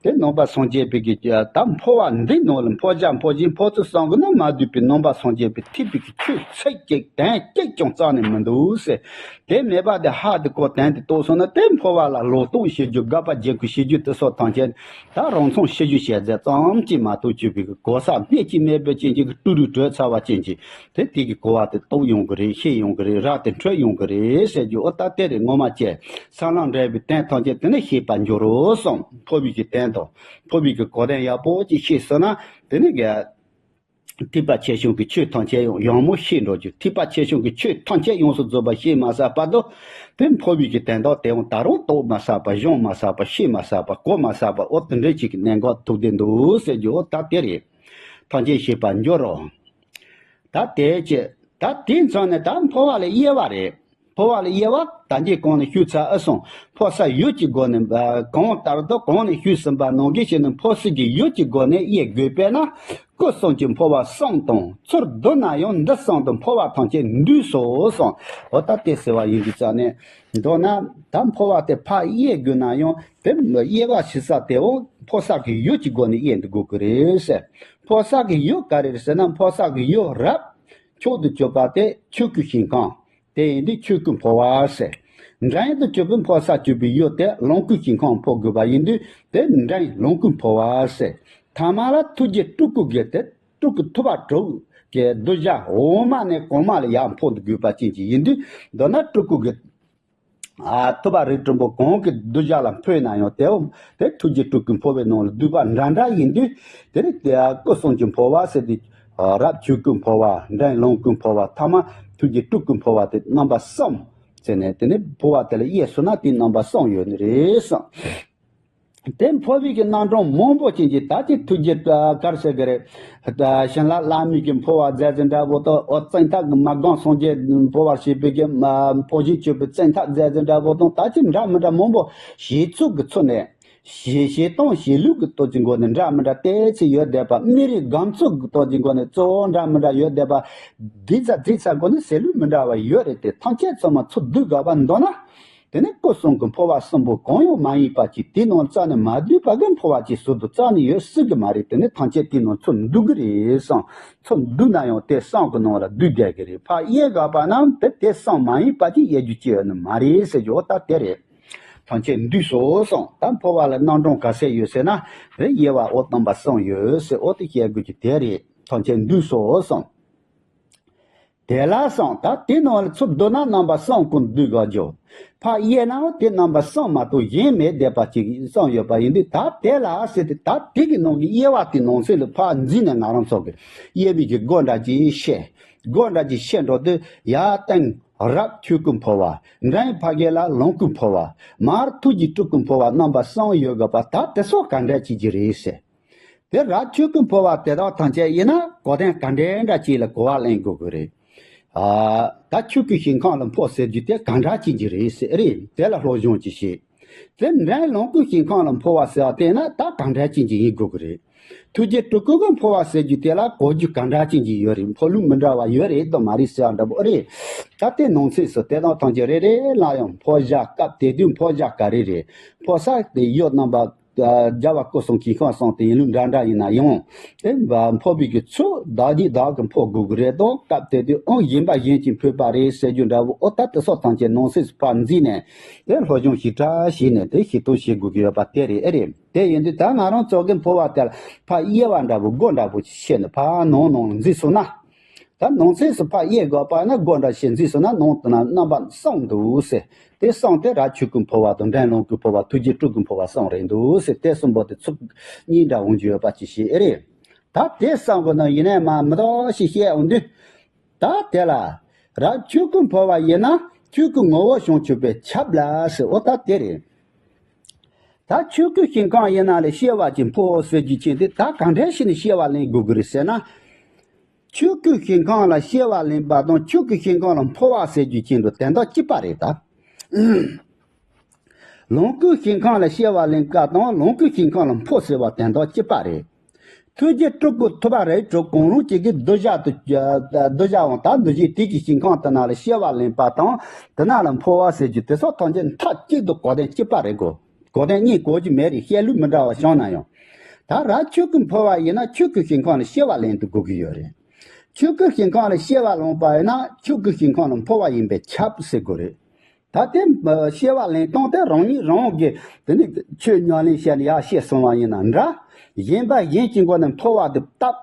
དེ་ནང་པ་སངས་རྒྱས་པའི་གི་ད་འཕོ་བ་འདི་ནང་ལ་འཕོ་བྱ་འཕོ་བྱེད་འཕོ་ཚུལ་གསུམ་གྱི་ནང་མ་འདུས་པའི་ནང་པ་སངས་རྒྱས་པའི་ཐེག་པའི་གི་ཆོས་ཚིག་གཅིག་དོན་གཅིག་ཀྱང་རྩ་ནས་མི་འདུག་ཟེར། དེ་མེད་པ་དེ་ཧ་དེ་གོ་དོན་དེ་རྟོགས་སོང་ན། དེ་འཕོ་བ་ལ་ལོག་རྟོག་བྱེད་རྒྱུ། དགག་པ་རྒྱག་ཁུལ་བྱེད་རྒྱུ་དེ་སོགས་ཐམས་ཅད་ད་རང་མཚང་ཕྱི་བཤོལ་བྱས་ཚད་ཙམ་གྱིས་མ་གཏོགས་བཅོས་པའི་གི་གོ་ས་སྨྲས་ཀྱིས་མེད་པའི་རྐྱེན་གྱིས་སྤྲུལ་རུས་བྲོས་ཚར་བ་ཅན་གྱི་དེ་དེ་གི་གོ་བ་དེ་རྟོགས་ཡོང་གི་རེད། ཤེས་ཡོང་གི་རེད། རབ་ཏུ་འཕྲོད་ཡོང་གི་རེད་ཟེར་རྒྱུ། འོ་ད་དེ་རེད་ངོ་མ་ཅན། སེམས་ལམ་འབྲས་བུའི་དོན་ཐམས་ཅད་དེ་ནི་ཤེས་པར་འགྱུར་རོ་གསུངས། འཕོ་བའི་གི་དོན་དང་འཕོ་བའི་གི་གོ་དོན་ཡག་པོ་ཅིག་ཤེས་སོང་ན། དེ་ནི་ག་ཐེག་པ་ཆེ་ཆུང་གི་ཆོས་ཐམས་ཅད་ཡང་ཡང་མོ་ཤེས་འགྲོ་རྒྱུ། ཐེག་པ་ཆེ་ཆུང་གི་ཆོས་ཐམས་ཅད་ཡོངས་སུ་རྫོགས་པ་ཤེས་མ་ཟད་བར་དུ་དེ་འཕོ་བའི་གི་དོན་དག་དེ་ཡང་ད་རུང་རྟོགས་མ་ཟད་པ། སྦྱོང་མ་ཟད་པ། ཤེས་མ་ཟད་པ། གོ་མ་ཟད་པ། འོ་དེ་འདྲ་ཅིག་གི་གནད་འགག་ཐུག་བསྡད་འདུག་ཟེར་རྒྱུ། འོ་ད་དེ་རེད། ཐམས་ཅད་ཤེས་པར་འགྱུར་རོ། ད་དེ་ཅི། ད་དེ་མཚོན་ནས་ད་འཕོ་བ་ལ་དབྱེ་བ་རེད། འཕོ་བ་ལ་དབྱེ་བ་ད་གིན་གོང་ནས་ཞུས་ཚར་ཨེ་སོང་། འཕོ་ས་ཡུལ་གྱི་སྒོ་ནས། ཨ་གོང་ལྟར་དུ་གོང་ནས་ཞུས་ཟིན་པ་ནང་བཞིན་བྱས་ནས་འཕོ་སའི་གི་ཡུལ་གྱི་སྒོ་ནས་དབྱེ་དགོས་པས་ན། སྐུ་གསུམ་གྱི་འཕོ་བ་གསུམ་དང་ཚུར་བསྡུ་ན་ཡང་འདི་གསུམ་དུ་འཕོ་བ་ཐམས་ཅད་འདུས་སོ་གསུངས། འོ་ད་དེ་ཟེར་བ་ཡིན་དུས་ཙང་ནས། མདོར་ན་ད་འཕོ་བ་དེ་ཕར་དབྱེ་དགོས་ན་ཡང་དེ་དབྱེ་བ་ཕྱེ་ས་དེའང་འཕོ་ས་གི་ཡུལ་གྱི་སྒོ་ནས་དབྱེ་འདི་དགོས་ཀྱི་རེད་ཟེར། འཕོ་ས་གི་ཡུལ་ག་རེ་རེད་ཟེར་ན། འཕོ་ས་གི་ཡུལ་རབ་མཆོག་ཏུ་གྱུར་པ་དེ་ཆོས་སྐུའི་ཞིང་ཁམས་དེ་ཡིན་དུས་ཆོས་སྐུ་འཕོ་བ་ཟེར། འབྲིང་དུ་གྱུར་པའི་འཕོ་ས་གྱུར་པའི་ཡུལ་དེ་ལོངས་སྐུའི་ཞིང་ཁམས་འཕོ་དགོས་པ་ཡིན་དུས་དེ་འབྲིང་ལོངས་སྐུ་འཕོ་བ་ཟེར། ཐ་མ་ལ་ཐུགས་རྗེ་སྤྲུལ་སྐུ་གི་དེ་སྤྲུལ་སྐུ་ཐུབ་པ་དྲུག་གི་གདུལ་བྱ་འོག་མ་ནས་གོང་མ་ལ་ཡར་འཕོ་འདི་དགོས་པ་ཅན་གྱི་ཡིན་དུས། མདོར་ན་སྤྲུལ་སྐུ་གི་ཨ་ཐུབ་པ་རིགས་དྲུག་པོ་གང་གི་གདུལ་བྱ་ལ་འཕོས་ན་ཡང་དེའོ་དེ་ཐུགས་རྗེ་སྤྲུལ་སྐུའི་འཕོ་བའི་ནང་ལ་འདུས་པ་འདྲ་འདྲ་ཡིན་དུས། དེ་ནི་དེ་སྐུ་གསུམ་གྱི་འཕོ་བ་ཟེར་དུས། རབ་ཆོས་སྐུའི་འཕོ་བ། འབྲིང་ལོངས་སྐུའི་འཕོ་བ། ཐ་མ་ཐུགས་རྗེ་སྤྲུལ་སྐུའི་འཕོ་བ་དེ་རྣམ་པ་གསུམ་ཟེར་ནས། དེ་ནི་འཕོ་བ་དེ་ལ་དབྱེ་སོང་ན་དེ་རྣམ་པ་གསུམ་ཡོད་ནི་རེད་གསུངས། དེ་འཕོ་བའི་གི་རྣམ་གྲངས་མང་པོ་ཅན་གྱི་ད་ཅི་ཐུགས་རྗེ་ག་རེ་ཟེར་གི་རེད། བྱིན་རླབས་བླ་མའི་གི་འཕོ་བ་མཛད་ཟིན་འདྲ་པོ་དང་། འོ་བཙན་ཐབས་ཀྱི་མ་སྒོམ་སངས་རྒྱས་འཕོ་བར་བྱེད་པའི་གི་འཕོ་བྱེད་སྤྱོད་པའི་བཙན་ཐབས་མཛད་ཟིན་འདྲ་པོ་དང་། ད་ཅི་འདྲ་མི་འདྲ་མང་པོ་བྱེད་ཚུལ་གྱི་ཚུལ་ནས། བྱེད་བྱེད་སྟངས་བྱེད་ལུགས་ཀྱི་སྟོབས་ཀྱི་སྒོ་ནས་འདྲ་མི་འདྲ་ཏོག་ཙམ་ཡོད་བསྡད་པ། མི་རིགས་སྒོམ་ཚུལ་གྱི་སྟོབས་ཀྱི་སྒོ་ནས་གཙོ་བོ་འདྲ་མི་འདྲ་ཡོད་བསྡད་པ། བསྡུས་ཚར་བསྡུས་ཚར་སྒོ་ནས་ཟེར་ལུགས་མི་འདྲ་བ་ཡོད་རེད་དེ། ཐམས་ཅད་ཚང་མ་ཚུར་བསྡུ་དགོས་པ་མདོར་ན། དེ་ནི་སྐུ་གསུམ་གྱི་འཕོ་བ་གསུམ་པོ་གང་ཡང་མ་ཡིན་པ་ཅིག་དེའི་ནང་རྩ་ནས་མ་བསྡུས་པ་གི་འཕོ་བ་ཅིག་ཟུར་དུ་རྩ་ནས་ཡོད་སྲིད་ཀྱི་མ་རེད། དེ་ནི་ཐམས་ཅད་དེའི་ནང་ཚུར་འདུ་གི་རེད་གསུངས། ཚུར་འདུ་ན་ཡང་དེ་གསུམ་གྱི་ནང་ལ་བསྡུ་བསྡད་ཀྱི་རེད། ཕར་དབྱེ་དགོས་པ་ན་དེ་དེ་གསུམ་མ་ཡིན་པ་ཅིག་དབྱེ་རྒྱུ་ཅི་ཡོད་ནི་མ་རེད་ཟེར་རྒྱུ། འོ་ད་དེ་རེད། ཐམས་ཅད་འདུས་སོ་གསུངས། ད་འཕོ་བ་ལ་རྣམ་གྲངས་ག་ཚད་ཡོད་ཟེར་ན། དབྱེ་བ་འོ་རྣམ་པ་གསུམ་ཡོད་ཟེར། འོ་དེ་བཤད་དགོས་ཀྱི་དེ་རེད། ཐམས་ཅད་འདུས་སོ་གསུངས། དེ་ལ་གསུངས། ད་དེ་ནང་ལ་ཚུར་བསྡུ་ན་རྣམ་པ་གསུམ་ཀུན་འདུས་དགོས་རྒྱུ། ཕར་དབྱེ་ན་དེ་རྣམ་པ་གསུམ་མ་གཏོགས་གཞན་མེད་བསྡད་པ་ཅིག་གསུངས་ཡོད་པ་ཡིན་དུས། ད་དེ་ལ་ཟེར་ཏེ། ད་དེ་གི་ནང་གི་དབྱེ་བ་དེ་ནང་གསེས་ལ་ཕར་འཛིན་ནས་ང་རང་ཚོ་གི་དབྱེ་བའི་གི་སྒོ་འདྲ་ཅིག་བཤད། སྒོ་འདྲ་ཅིག་བཤད་འགྲོ་དུས། ཡར་སྟེང་རབ་ཆོས་སྐུའི་འཕོ་བ། འགྲམ་ཕ་གི་ལ་ལོངས་སྐུའི་འཕོ་བ། མར་ཐུགས་རྗེ་སྤྲུལ་སྐུའི་འཕོ་བ། རྣམ་པ་གསུམ་ཡོད་དགོས་པ། ད་དེ་ཚོ་ག་འདྲ་བྱེད་ཀྱི་རེད་ཟེར། དེ་རབ་ཆོས་སྐུའི་འཕོ་བ་དེ་དག་ཐམས་ཅད་ཡིན་ན། གོ་དོན་ག་འདྲ་འདྲ་ཅིག་ལ་གོ་བ་ལེན་དགོས་ཀྱི་རེད། ཨ། ད་ཆོས་སྐུའི་ཞིང་ཁམས་ལ་འཕོ་ཟེར་རྒྱུ་དེ་ག་འདྲ་ཅིག་ཅིག་རེད་ཟེར། རེད། དེ་ལ་སློབ་སྦྱོང་ཅིག་བྱེད། དེ་འགྲམ་ལོངས་སྐུའི་ཞིང་ཁམས་ལ་འཕོ་བ་ཟེར་བ་དེ་ན། ད་ག་འདྲ་ཅིག་ཅིག་ཡིན་དགོས་ཀྱི་རེད། ཐུགས་རྗེ་སྤྲུལ་སྐུ་གི་འཕོ་བ་ཟེར་རྒྱུ་དེ་ལ་གོ་རྒྱུ་ག་འདྲ་ཅིག་ཅིག་ཡོད་རེད། འཕོ་ལུགས་མི་འདྲ་བ་ཡོད་རེད་དམ་མ་རེད་ཟེར་བ་འདྲ་པོ་རེད། ད་དེ་ནང་གསེས་སུ་དེ་དག་ཐམས་ཅད་རེ་རེ་ལ་ཡང་འཕོ་བྱ། སྐབས་དེ་དུས་འཕོ་བྱ་ག་རེ་རེད། འཕོ་ས་དེ་ཡོད་རྣམ་པ། རྒྱལ་བ་སྐུ་གསུམ་ཞིང་ཁམས་གསུམ་དེ་ཡིན་ལུགས་འདྲ་འདྲ་ཡིན་ན་ཡང་། དེ་འཕོ་བའི་གི་ཚུལ་བདག་གིས་བདག་གིས་འཕོ་དགོས་ཀྱི་རེད་དོ། སྐབས་དེ་དུས་ཨང་གཞན་པ་གཞན་གྱིས་འཕོས་པ་རེད་ཟེར་རྒྱུ་འདྲ་བོ། ཨོ་ད་དེ་སོགས་ཐམས་ཅད་ནང་གསེས་སུ་ཕར་འཛིན་ནས། དེ་སློབ་སྦྱོང་ཞིབ་ཕྲ་བྱས་ནས་དེ་ཞིབ་ཏུ་བྱེད་དགོས་ཀྱི་ཡོད་པ་དེ་རེད། ཨེ་རེད། དེ་ཡིན་དུས་ད་ང་རང་ཚོ་གི་འཕོ་བ་དེ་ལ་ཕར་དབྱེ་བ་འདྲ་བོ་སྒོ་འདྲ་བོ་ཞིག་ཕྱེ་ནས་ཕར་ནང་ནང་ལ་འཛིན་སོང་ན། ད་ནང་གསེས་སུ་ཕར་དབྱེ་དགོས་པ་ན་སྒོ་འདྲ་ཞིག་འཛིན་སོང་ན། ནང་དུ་ན་རྣམ་པ་གསུམ་འདུག་ཟེར། དེ་གསུམ་དེ་རབ་ཆོས་སྐུའི་འཕོ་བ་དང་། འགྲམ་ལོངས་སྐུའི་འཕོ་བ། ཐུགས་རྗེ་སྤྲུལ་སྐུའི་འཕོ་བ་གསུམ་རེད་འདུག་ཟེར། དེ་གསུམ་པོ་དེ་ཚུལ་གཉིས་འདྲ་འོང་རྒྱུ་ཡོད་པ་ཅིག་བཤད། ཨེ་རེད། ད་དེ་གསུམ་གི་ནང་ཡིན་ནའི་མ་མི་ཏོག་ཞིག་བཤད་འོང་དུས། ད་དེ་ལ་རབ་ཆོས་སྐུའི་འཕོ་བ་ཡིན་ན། ཆོས་སྐུའི་ངོ་བོ་བྱང་ཆུབ་པས་ཁྱབ་ལ་ཟེར། འོ་ད་དེ་རེད། ད་ཆོས་སྐུའི་ཞིང་ཁམས་ཡིན་ན་ལ་སྐྱེ་བ་ཅིག་འཕོ་ཟེར་རྒྱུ་ཅན་དེ་ད་ག་འདྲ་བྱས་ནས་སྐྱེ་བ་ལེན་དགོས་ཀྱི་རེད་ཟེར་ན། ཆོས་སྐུའི་ཞིང་ཁམས་ལ་སྐྱེ་བ་ལེན་པ་དང་། ཆོས་སྐུའི་ཞིང་ཁམས་ལ་འཕོ་བ་ཟེར་རྒྱུ་ཅན་དུ་དོན་དག་གཅིག་པ་རེད་ད། ལོངས་སྐུའི་ཞིང་ཁམས་ལ་སྐྱེ་བ་ལེན་སྐབས་དང་། ལོངས་སྐུའི་ཞིང་ཁམས་ལ་འཕོ་ཟེར་བ་དོན་དག་གཅིག་པ་རེད། ཐུགས་རྗེ་སྤྲུལ་སྐུ་ཐུབ་པ་རིགས་དྲུག་གང་རུང་གཅིག་གིས་གདུལ་བྱ་དུ། གདུལ་བྱའམ་ད་འདུལ་བྱེད་དེ་གི་ཞིང་ཁམས་དེ་ན་ལ་སྐྱེ་བ་ལེན་པ་དང་། དེ་ན་ལ་འཕོ་བ་ཟེར་རྒྱུ་དེ་སོགས་ཐམས་ཅད་མཐའ་གཅིག་ཏུ་གོ་དོན་གཅིག་པ་རེད་གོ། གོ་དོན་གཉིས་གོ་རྒྱུ་མེད་རེད། བཤད་ལུགས་མི་འདྲ་བ་བྱུང་ན་ཡང་། ད་རབ་ཆོས་སྐུའི་འཕོ་བ་ཡིན་ན་ཆོས་སྐུའི་ཞིང་ཁམས་ལ་སྐྱེ་བ་ལེན་དུ་དགོས་ཀྱི་ཡོད་རེད། ཆོས་སྐུའི་ཞིང་ཁམས་ལ་སྐྱེ་བ་ལེན་པ་ཡིན་ན་ཆོས་སྐུའི་ཞིང་ཁམས་ལ་འཕོ་བ་ཡིན་པས་ཁྱབ་ཟེར་དགོས་རེད། ད་དེ་སྐྱེ་བ་ལེན་སྟངས་དེ་རང་ཉིད་རང་གིས་དེ་ནི་ཆོས་ཉམས་ལེན་བྱས་ནས་ཡར་སྐྱེས་སོང་བ་ཡིན་ན་འདྲ། གཞན་པ་གཞན་གྱི་མགོ་ནས་འཕོ་བ་དེ་བཏབ།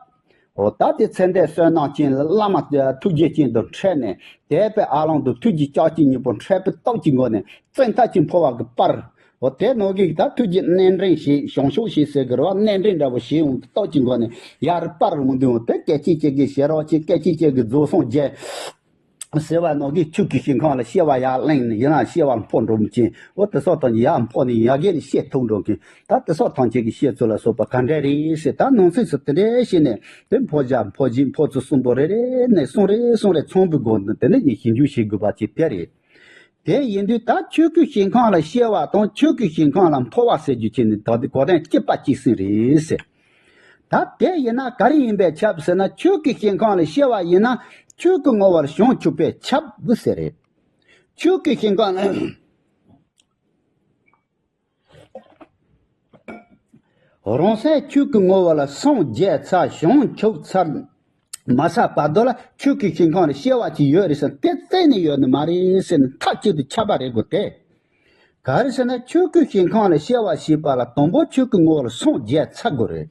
འོ་ད་དེ་ཚེ་འདས་བསོད་ནམས་ཅན་བླ་མ་ཐུགས་རྗེ་ཅན་དུ་འཕྲད་ནས། དད་པའི་ཨ་ལོང་དུ་ཐུགས་རྗེ་ལྕགས་ཀྱུ་སྙིང་པོ་འཕྲད་པའི་སྟོབས་ཀྱི་སྒོ་ནས་བཙན་ཐབས་ཀྱིས་འཕོ་བ་གི་སྤར། འོ་དེ་ནང་གི་ད་ཐུགས་རྗེ་སྣེ་འདྲེན་བྱེད། བྱང་ཆུབ་བྱེད་ཟེར་གི་རེད་བ། སྣེ་འདྲེན་འདྲ་བོ་བྱེད་འོང་གི་སྟོབས་ཀྱི་སྒོ་ནས་ཡར་སྤར་འོང་དུས། འོ་དེ་སྐད་ཅིག་གཅིག་གིས་ཞེ་རོགས་ཅིག་སྐད་ཅིག་གཅིག་གིས་རྫོགས་སངས་རྒྱས་ཟེར་བ་ནང་གི་ཆོས་ཀྱི་ཞིང་ཁམས་ལ་སྐྱེ་བ་ཡར་ལེན་ནས་ཡིན་ན་སྐྱེ་བ་འཕོ་འགྲོ་མི་ཅན། འོ་དེ་སོགས་དང་ཡར་འཕོ་ནས་ཡར་རྒྱས་ནས་སྐྱེ་ཐུབ་འགྲོ་མཁན། ད་དེ་སོགས་ཐམས་ཅད་ཀྱི་བཤད་ཚུལ་ལ་སོགས་པ་ག་འདྲ་རེད་ཟེར། ད་ནང་གསེས་སུ་དེ་འདྲ་བྱས་ནས་དེ་འཕོ་བྱ་འཕོ་བྱེད་འཕོ་ཚུལ་གསུམ་པོ་རེ་རེ་ནས་གསུང་རེ་གསུང་རེ་ཚང་བའི་སྒོ་ནས་དེ་འདྲ་ཞིབ་འཇུག་བྱེད་དགོས་པ་ཅིག་དེ་རེད། དེ་ཡིན་དུས་ད་ཆོས་སྐུའི་ཞིང་ཁམས་ལ་སྐྱེ་བ་དང་ཆོས་སྐུའི་ཞིང་ཁམས་ལ་འཕོ་བ་ཟེར་རྒྱུ་ཅན་ནི་ད་དེ་གོ་དོན་གཅིག་པ་གཅིག་སྲིད་རེད་ཟེར། ད་དེ་ཡིན་ན་ག་རེ་ཡིན་པས་ཁྱབ་ཟེར་ན། ཆོས་སྐུའི་ཞིང་ཁམས་ལ་སྐྱེ་བ་ཡིན་ན་ཆོས་སྐུ་ངོ་བོ་ལ་བྱང་ཆུབ་པས་ཁྱབ་དགོས་ཟེར་རེད། ཆོས་སྐུའི་ཞིང་ཁམས་ལ། རང་སེམས་ཆོས་སྐུའི་ངོ་བོ་ལ་སངས་རྒྱས་ཚར། བྱང་ཆུབ་ཚར་མ་ཚར་བར་དུ་ལ་ཆོས་སྐུའི་ཞིང་ཁམས་ལ་སྐྱེ་བ་ཅིག་ཡོད་རེད་ཟེར་ན་དེ་གཏན་ནས་ཡོད་ནི་མ་རེད་ཟེར་ནས་མཐའ་གཅིག་ཏུ་ཁྱབ་པ་རེད་གོ། དེ་ག་རེ་ཟེར་ན། ཆོས་སྐུའི་ཞིང་ཁམས་ལ་སྐྱེ་བ་ཞེས་པ་ལ་དང་པོ་ཆོས་སྐུའི་ངོ་བོ་ལ་སངས་རྒྱས་ཚར་དགོས་རེད།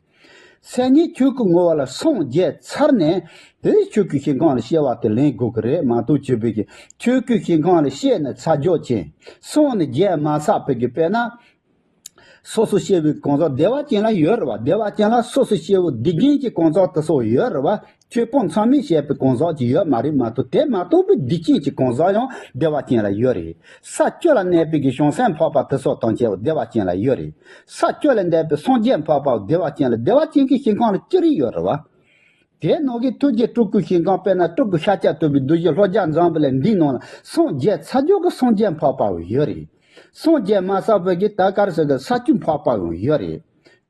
མཚན་ཉིད་ཆོས་སྐུའི་ངོ་བོ་ལ་སངས་རྒྱས་ཚར་ནས་དེ་ཆོས་སྐུའི་ཞིང་ཁམས་ལ་སྐྱེ་བ་དེ་ལེན་དགོས་ཀྱི་རེད་མ་གཏོགས། བྱས་པའི་གི་ཆོས་སྐུའི་ཞིང་ཁམས་ལ་སྐྱེས་ནས་ཚར་རྒྱུ་ཅན། སངས་ནས་རྒྱས་མ་ཚར་བའི་གི་དཔེར་ན། སོ་སོ་སྐྱེ་བོའི་གང་ཟག་བདེ་བ་ཅན་ལ་ཡོད་རེད་བ། བདེ་བ་ཅན་ལ་སོ་སོ་སྐྱེ་བོ་སྡིག་ཅན་གྱི་གང་ཟག་དེ་ཚོ་ཡོད་རེད་བ། ཆོས་སྤོང་ཚང་མས་བྱས་པའི་གང་ཟག་ཅིག་ཡོད་མ་རེད་མ་གཏོགས། དེ་མ་གཏོགས་པའི་སྡིག་ཅན་གྱི་གང་ཟག་ཡང་བདེ་བ་ཅན་ལ་ཡོད་རེད། ས་བཅུ་ལ་གནས་པའི་གི་བྱང་སེམས་འཕགས་པ་དེ་ཚོ་ཐམས་ཅད་བདེ་བ་ཅན་ལ་ཡོད་རེད། ས་བཅུ་ལ་གནས་པའི་སངས་རྒྱས་འཕགས་པ་བདེ་བ་ཅན་ལ། བདེ་བ་ཅན་གྱི་ཞིང་ཁམས་ལ་ཅི་རིགས་ཡོད་རེད་བ། དེ་ནང་གི་ཐུགས་རྗེ་སྤྲུལ་སྐུའི་ཞིང་ཁམས། དཔེར་ན་སྤྲུལ་སྐུ་ཤཱཀྱ་ཐུབ་པའི་གདུལ་བྱའི་ལྷོ་རྒྱ་འཛོམས་པ་ལས་འདི་ནང་ལ་སངས་རྒྱས་ཚར་རྒྱུ་གི་སངས་རྒྱས་འཕགས་པ་ཡོད་རེད། སངས་རྒྱས་མ་ཚར་བའི་གི་ད་ག་རེ་ཟེར་གི་ས་བཅུ་འཕགས་པ་ཡང་ཡོད་རེད།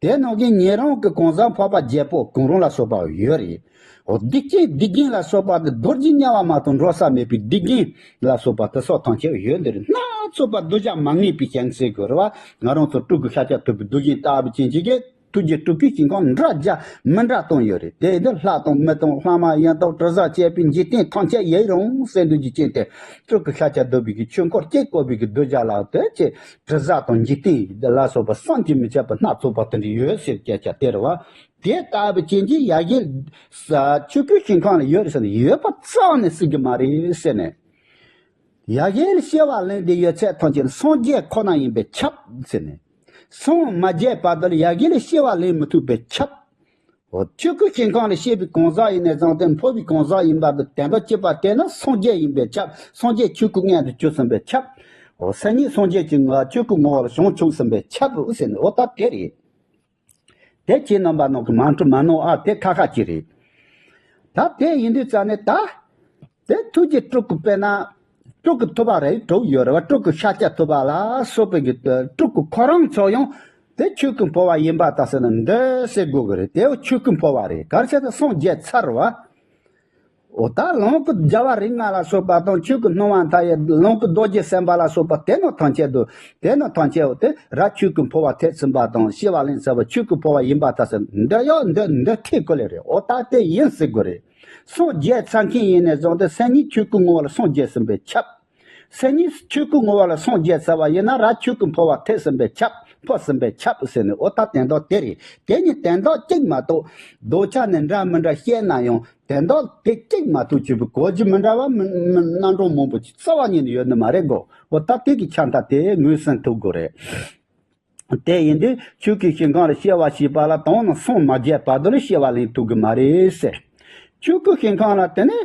དེ་ནང་གི་ཉན་རང་གི་གང་ཟག་འཕགས་པ་བརྒྱད་པོ་གང་རུང་ལ་སོགས་པ་ཡོད་རེད། འོ་སྡིག་ཅན་སྡིག་ཅན་ལ་སོགས་པ་དེ་རྡོ་རྗེ་དམྱལ་བ་མ་གཏོགས་འགྲོ་ས་མེད་པའི་སྡིག་ཅན་ལ་སོགས་པ་དེ་སོགས་ཐམས་ཅད་ཡོད་འདི་རེད། སྣ་ཚོགས་པ་གདུལ་བྱ་མ་ངེས་པའི་ཞིང་ཟེར་དགོས་རེད་བ། ང་རང་ཚོ་སྤྲུལ་སྐུ་ཤཱཀྱ་ཐུབ་པའི་གདུལ་ཞིང་ལྟ་བུ་ཅན་ཅིག་གིས། ཐུགས་རྗེ་སྤྲུལ་སྐུའི་ཞིང་ཁམས་འདྲ་རྒྱ་མི་འདྲ་གཏོང་ཡོད་རེད། དེ་ཡིན་དུས་ལྷ་དང་མི་དང་ལྷ་མ་ཡིན་དང་དྲི་ཟ་བཅས་པའི་འཇིག་རྟེན་ཐམས་ཅད་ཡིན་རུང་གསོན་དུ་འཇིག་རྐྱེན་དེ་སྤྲུལ་སྐུ་ཤཱཀྱ་ཐུབ་པའི་གི་ཆོས་འཁོར་སྐྱེ་བཀོད་པའི་གི་གདུལ་བྱ་ལ་དེ་ཅེས་དྲི་ཟ་དང་འཇིག་རྟེན་ལ་སོགས་པ་བསམ་གྱིས་མི་ཁྱབ་པ་སྣ་ཚོགས་པ་དེ་འདྲ་ཡོད་ཟེར་སྐད་ཆ་དེ་རེད་བ། དེ་ལྟ་བུ་ཅན་གྱི་ཡ་གྱལ་ཆོས་སྐུའི་ཞིང་ཁམས་ལ་ཡོད་རེད་ཟེར་ནས་ཡོད་པ་རྩ་ནས་སྲིད་ཀྱི་མ་རེད་ཟེར་ནས། ཡ་གྱལ་སྐྱེ་བ་ལེན་དུ་ཡོད་ཚད་ཐམས་ཅད་སངས་རྒྱས་ཁོ་ན་ཡིན་པས་ཁྱབ་ཟེར་ནས། སངས་མ་རྒྱས་བར་དུ་ལ་ཡ་གྱལ་སྐྱེ་བ་ལེན་མི་ཐུབ་པས་ཁྱབ། འོ་ཆོས་སྐུའི་ཞིང་ཁམས་ལ་སྐྱེས་པའི་གང་ཟག་ཡིན་ནས་བཟུང་སྟེ་འཕོ་བའི་གང་ཟག་ཡིན་པར་དུ་དེ་འདྲ་སྐྱེས་པ་དེ་ནི་སངས་རྒྱས་ཡིན་པས་ཁྱབ། སངས་རྒྱས་ཆོས་སྐུ་མངོན་དུ་གྱུར་ཟིན་པས་ཁྱབ། འོ་སེམས་ཉིད་སངས་རྒྱས་ཀྱི་ངོ་ཆོས་སྐུ་ངོ་བོ་ལ་བྱང་ཆུབ་ཟིན་པས་ཁྱབ་ཟེར་ནས། འོ་ད་དེ་རེད། དེ་ཁྱེད་རྣམ་པ་རྣམས་ཀྱིས་མ་འཁྲུལ་མ་མནོ་ཨ། དེ་ཁ་ཁ་ཅིག་རེད། ད་དེ་ཡིན་དུས་ཙ་ནས་ད། དེ་ཐུགས་རྗེ་སྤྲུལ་སྐུ་དཔེར་ན། སྤྲུལ་སྐུ་ཐུབ་པ་རེད་དྲུག་ཡོད་རེད་བ། སྤྲུལ་སྐུ་ཤཱཀྱ་ཐུབ་པ་ལ་སོགས་པའི་གི་སྤྲུལ་སྐུ་ཁོ་རང་ཚོ་ཡང་དེ་ཆོས་སྐུ་འཕོ་བ་ཡིན་པ་ད་ཟེར་ན་འདི་ཟེར་དགོས་གི་རེད། དེ་ཆོས་སྐུ་འཕོ་བ་རེད། ག་རེ་ཟེར་ན་སངས་རྒྱས་ཚར་བ། འོ་ད་ལོངས་སྐུ་རྒྱལ་བ་རིགས་ལྔ་ལ་སོགས་པ་དང་ཆོས་སྐུ་སྣང་བ་མཐའ་ཡས་ལོངས་སྐུ་རྡོ་རྗེ་སེམས་དཔའ་ལ་སོགས་པ་དེ་རྣམས་ཐམས་ཅད་དུ་དེ་རྣམས་ཐམས་ཅད་དེ་ར་ཆོས་སྐུ་འཕོ་བ་ཐེབས་ཟིན་པ་དང་སྐྱེ་བ་ལེན་ཚར་བ་ཆོས་སྐུ་འཕོ་བ་ཡིན་པ་ད་ཟེར་འདི་ཡོད་འདི་འདི་ཐེག་གོ་ལེ་རེད། འོ་ད་དེ་ཡིན་ཟེར་དགོས་རེད། སངས་རྒྱས་ཚར་མཁན་ཡིན་ནས་བཟུང་སྟེ་སེམས་ཉིད་ཆོས་སྐུ་ངོ་བོ་ལ་སངས་རྒྱས་ཟིན་པས་ཁྱབ། སེམས་ཉིད་ཆོས་སྐུ་ངོ་བོ་ལ་སངས་རྒྱས་ཚར་བ་ཡིན་ན་ར་ཆོས་སྐུ་འཕོ་བ་ཐེབས་ཟིན་པས་ཁྱབ། འཕོ་ཟིན་པས་ཁྱབ་ཟེར་ནས། འོ་ད་དོན་དག་དེ་རེད། དེ་ནི་དོན་དག་གཅིག་མ་གཏོགས་ལྡོག་ཆ་ནས་འདྲ་མི་འདྲ་བཤད་ན་ཡང་དོན་དག་དེ་གཅིག་མ་གཏོགས་ཆོས་པའི་གོ་རྒྱུ་མི་འདྲ་བ་མི་མི་རྣམ་གྲངས་མང་པོ་ཅིག་རྩ་བ་ཉིད་ནས་ཡོད་ནི་མ་རེད་གོ། འོ་ད་དེ་གི་ཆ་མཐའ་དེ་ངོས་ཟིན་ཐུབ་དགོས་རེད། དེ་ཡིན་དུས་ཆོས་སྐུའི་ཞིང་ཁམས་ལ་སྐྱེ་བ་སྐྱེས་པ་ལ་དོན་ནི་སངས་མ་རྒྱས་བར་དུ་ལ་སྐྱེ་བ་ལེན་ཐུབ་གི་མ་རེད་ཟེར། ཆོས་སྐུའི་ཞིང་ཁམས་ལ་དེ་ནི་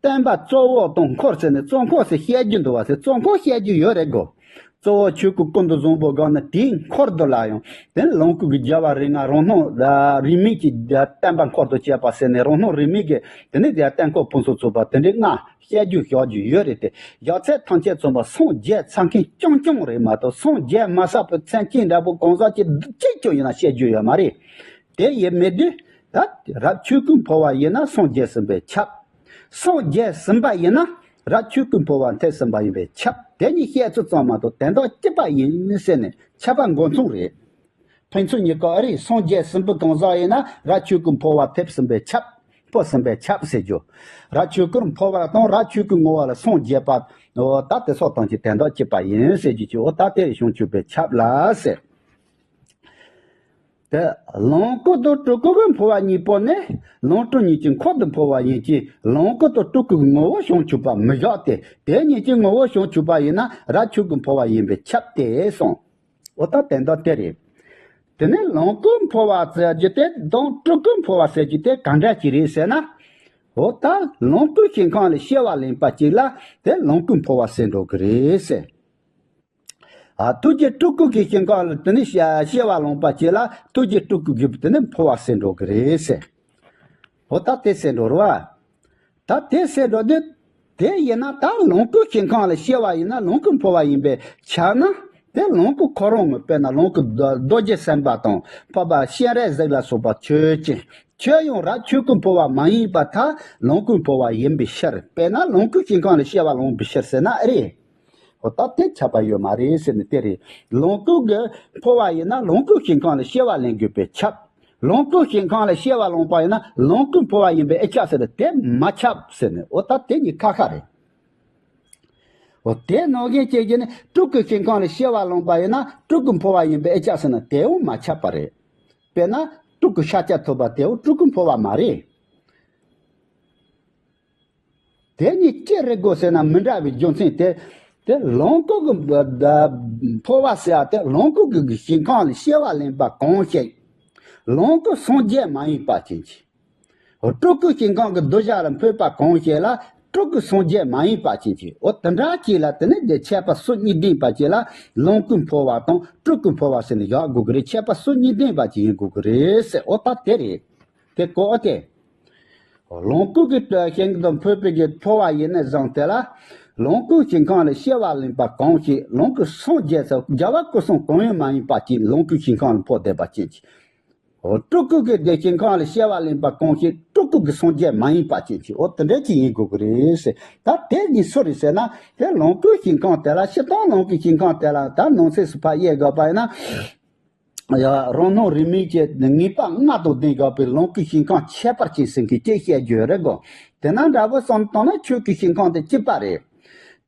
བསྟན་པ་གཙོ་བོ་དང་འཁོར་ཟེར་ནས་གཙོ་འཁོར་ཟེར་བཤད་རྒྱུ་འདུག་བ་ཟེར། གཙོ་འཁོར་བཤད་རྒྱུ་ཡོད་རེད་གོ། གཙོ་བོ་ཆོས་སྐུ་ཀུན་ཏུ་བཟང་པོ་སྒང་ནས་དེའི་འཁོར་དུ་ལ་ཡང་དེ་ནི་ལོངས་སྐུ་གི་རྒྱལ་བ་རིགས་ལྔ་རང་སྣང་རིགས་མེད་ཀྱི་བསྟན་པ་འཁོར་དུ་བཅས་པ་ཟེར་ནས་རང་སྣང་རིགས་མེད་ཀྱི་དེ་ནི་དེ་བསྟན་འཁོར་ཕུན་སུམ་ཚོགས་པ་དེ་འདྲའི་ལྔ། བཤད་རྒྱུ་བཞག་རྒྱུ་ཡོད་རེད་དེ། ཡོད་ཚད་ཐམས་ཅད་ཚང་མ་སངས་རྒྱས་ཚར་མཁན་རྐྱང་རྐྱང་རེད་མ་གཏོགས་སངས་རྒྱས་མ་ཚར་བའི་མཚན་ཅན་འདྲ་པོ་གང་ཟག་ཅིག་གཅིག་ཀྱང་ཡིན་ན་བཤད་རྒྱུ་ཡོད་མ་རེད། དེ་ཡིན་མེད་དུས་ད་རབ་ཆོས་སྐུ་འཕོ་བ་ཡིན་ན་སངས་རྒྱས་ཟིན་པས་ཁྱབ། སངས་རྒྱས་ཟིན་པ་ཡིན་ན་རབ་ཆོས་སྐུ་འཕོ་བ་ཐེབས་ཟིན་པ་ཡིན་པས་ཁྱབ། དེ་གཉིས་བཤད་ཚུལ་ཙམ་མ་གཏོགས་དོན་དག་གཅིག་པ་ཡིན་ཟེར་ནས་ཁྱབ་པ་མགོ་མཚུངས་རེད། ཕན་ཚུན་གཉིས་ཀ་ཨ་རིག་སངས་རྒྱས་ཟིན་པའི་གང་ཟག་ཡིན་ན་ར་ཆོས་སྐུ་འཕོ་བ་ཐེབས་ཟིན་པས་ཁྱབ། འཕོ་ཟིན་པས་ཁྱབ་ཟེར་རྒྱུ། ར་ཆོས་སྐུར་འཕོ་བ་དང་ར་ཆོས་སྐུའི་ངོ་བོ་ལ་སངས་རྒྱས་པ། འོ་ད་དེ་སོགས་དང་གཅིག་དོན་དག་གཅིག་པ་ཡིན་ཟེར་རྒྱུ་ཅིག་འོ་ད་དེ་བྱང་ཆུབ་པས་ཁྱབ་ལ་ཟེར། དེ་ལོངས་སྐུ་དང་སྤྲུལ་སྐུ་གི་འཕོ་བ་གཉིས་པོ་ནི་ལོངས་སྤྲུལ་གཉིས་ཀྱི་འཁོར་དུ་འཕོ་བ་ཡིན་གྱི་ལོངས་སྐུ་དང་སྤྲུལ་སྐུ་གི་ངོ་བོ་བྱང་ཆུབ་པ་མི་བཞག་སྟེ། དེ་གཉིས་ཀྱི་ངོ་བོ་བྱང་ཆུབ་པ་ཡིན་ན་ར་ཆོས་སྐུ་འཕོ་བ་ཡིན་པས་ཁྱབ་སྟེ་གསུངས། འོ་ད་དོན་དག་དེ་རེད། དེ་ནས་ལོངས་སྐུ་འཕོ་བ་ཟེར་རྒྱུ་དེ་དང་སྤྲུལ་སྐུ་འཕོ་བ་ཟེར་རྒྱུ་དེ་ག་འདྲ་ཅིག་རེད་ཟེར་ན། འོ་ད་ལོངས་སྐུའི་ཞིང་ཁམས་ལ་སྐྱེ་བ་ལེན་པ་ཅིག་ལ་དེ་ལོངས་སྐུ་འཕོ་བ་ཟེར་འགྲོ་གི་རེད་ཟེར། ཨ་ཐུགས་རྗེ་སྤྲུལ་སྐུ་གི་ཞིང་ཁམས་ལ་དེ་ནས་སྐྱེ་བ་ལེན་པ་ཅིག་ལ་ཐུགས་རྗེ་སྤྲུལ་སྐུ་གི་དེ་ནས་འཕོ་བ་ཟེར་འགྲོ་གི་རེད་ཟེར། འོ་ད་དེ་ཟེར་འགྲོ་རེད་བ། ད་དེ་ཟེར་འགྲོ་དུས། དེ་ཡིན་ན་ད་ལོངས་སྐུའི་ཞིང་ཁམས་ལ་སྐྱེ་བ་ཡིན་ན་ལོངས་སྐུ་འཕོ་བ་ཡིན་པས་ཁྱབ་ན། དེ་ལོངས་སྐུ་ཁོ་རང་ངོ་། དཔེར་ན་ལོངས་སྐུ་རྡོ་རྡོ་རྗེ་སེམས་དཔའ་དང་འཕགས་པ་སྤྱན་རས་གཟིགས་ལ་སོགས་པ་ཆོས་ཅན། ཁྱོད་ཡང་ར་ཆོས་སྐུ་འཕོ་བ་མ་ཡིན་པར་ཐལ། ལོངས་སྐུ་འཕོ་བ་ཡིན་པའི་ཕྱིར། དཔེར་ན་ལོངས་སྐུའི་ཞིང་ཁམས་ལ་སྐྱེ་བ་ལེན་པའི་ཕྱིར་ཟེར་ན་ཨེ་རེད། འོ་ད་དེ་ཁྱབ་པ་ཡོད་མ་རེད་ཟེར་ནས་དེ་རེད། ལོངས་སྐུ་གི་འཕོ་བ་ཡིན་ན་ལོངས་སྐུའི་ཞིང་ཁམས་ལ་སྐྱེ་བ་ལེན་དགོས་པས་ཁྱབ། ལོངས་སྐུའི་ཞིང་ཁམས་ལ་སྐྱེ་བ་ལེན་པ་ཡིན་ན་ལོངས་སྐུ་འཕོ་བ་ཡིན་པས་ཨེ་ཁྱབ་ཟེར་ན་དེ་མ་ཁྱབ་ཟེར་ནས། འོ་ད་དེ་གཉིས་ཁ་ཁ་རེད། འོ་དེ་ནང་བཞིན་བྱས་ཀྱི་ནི་སྤྲུལ་སྐུའི་ཞིང་ཁམས་ལ་སྐྱེ་བ་ལེན་པ་ཡིན་ན་སྤྲུལ་སྐུ་འཕོ་བ་ཡིན་པས་ཨེ་ཁྱབ་ཟེར་ན་དེའང་མ་ཁྱབ་པ་རེད། དཔེར་ན་སྤྲུལ་སྐུ་ཤཱཀྱ་ཐུབ་པ་དེའང་སྤྲུལ་སྐུ་འཕོ་བ་མ་རེད། དེ་གཉིས་ཅི་རེད་དགོས་ཟེར་ན་མི་འདྲ་བའི་རྒྱུ་མཚན་དེ། དེ་ལོངས་སྐུ་གི་འཕོ་བ་ཟེར་ཡ་དེ་ལོངས་སྐུ་གི་ཞིང་ཁམས་ལ་སྐྱེ་བ་ལེན་པ་གང་ཞིག་ལོངས་སྐུ་སངས་རྒྱས་མ་ཡིན་པ་ཅན་གྱི། སྤྲུལ་སྐུའི་ཞིང་ཁམས་ཀྱི་གདུལ་བྱ་ལ་འཕོས་པ་གང་ཞིག་ལ་སྤྲུལ་སྐུ་སངས་རྒྱས་མ་ཡིན་པ་ཅན་གྱི། འོ་དེ་འདྲ་ཅིག་ལ་དེ་ནི་དེ་ཁྱད་པར་སོ་གཉིས་ལྡན་པ་ཅིག་ལ་ལོངས་སྐུ་འཕོ་བ་དང་སྤྲུལ་སྐུ་འཕོ་བ་ཟེར་ནས་བཞག་དགོས་ཀྱི་རེད། ཁྱད་པར་སོ་གཉིས་ལྡན་པ་ཅིག་ཡིན་དགོས་ཀྱི་རེད་ཟེར། འོ་ད་དེ་རེད། དེ་གོ་ཨ་དེ། ལོངས་སྐུ་གི་ཞིང་དུ་འཕོས་པའི་གི་འཕོ་བ་ཡིན་ནས་བཟུང་དེ་ལ། ལོངས་སྐུའི་ཞིང་ཁམས་ལ་སྐྱེ་བ་ལེན་པ་གང་ཞིག་ལོངས་སྐུ་སངས་རྒྱས་སུ་རྒྱལ་བ་སྐུ་གསུམ་གང་ཡང་མ་ཡིན་པ་ཅིག་ལོངས་སྐུའི་ཞིང་ཁམས་ལ་འཕོ་བསྡད་པ་ཅན་གྱི། འོ་སྤྲུལ་སྐུ་གི་དེ་ཞིང་ཁམས་ལ་སྐྱེ་བ་ལེན་པ་གང་ཞིག་སྤྲུལ་སྐུ་གི་སངས་རྒྱས་མ་ཡིན་པ་ཅན་གྱི། འོ་དེ་འདྲ་ཅིག་ཡིན་དགོས་ཀྱི་རེད་ཟེར། ད་དེ་གཉིས་སུ་རེད་ཟེར་ན་དེ་ལོངས་སྐུའི་ཞིང་ཁམས་དེ་ལ་སྤྱིར་བཏང་ལོངས་སྐུའི་ཞིང་ཁམས་དེ་ལ་ད་ནང་གསེས་སུ་ཕར་དབྱེ་དགོས་པ་ཡིན་ན། ཡ་རང་སྣང་རིག་མིན་གྱི་ངེས་པ་ལྔ་དང་ལྡན་དགོས་པའི་ལོངས་སྐུའི་ཞིང་ཁམས་ཁྱད་པར་ཅན་ཟེར་མཁན་ཅིག་བཤད་རྒྱུ་རེད་གོ། དེ་ན་འདྲ་བོ་བསམ་བཏང་ན་ཆོས་སྐུའི་ཞིང་ཁམས་དེ་གཅིག་པ་རེད།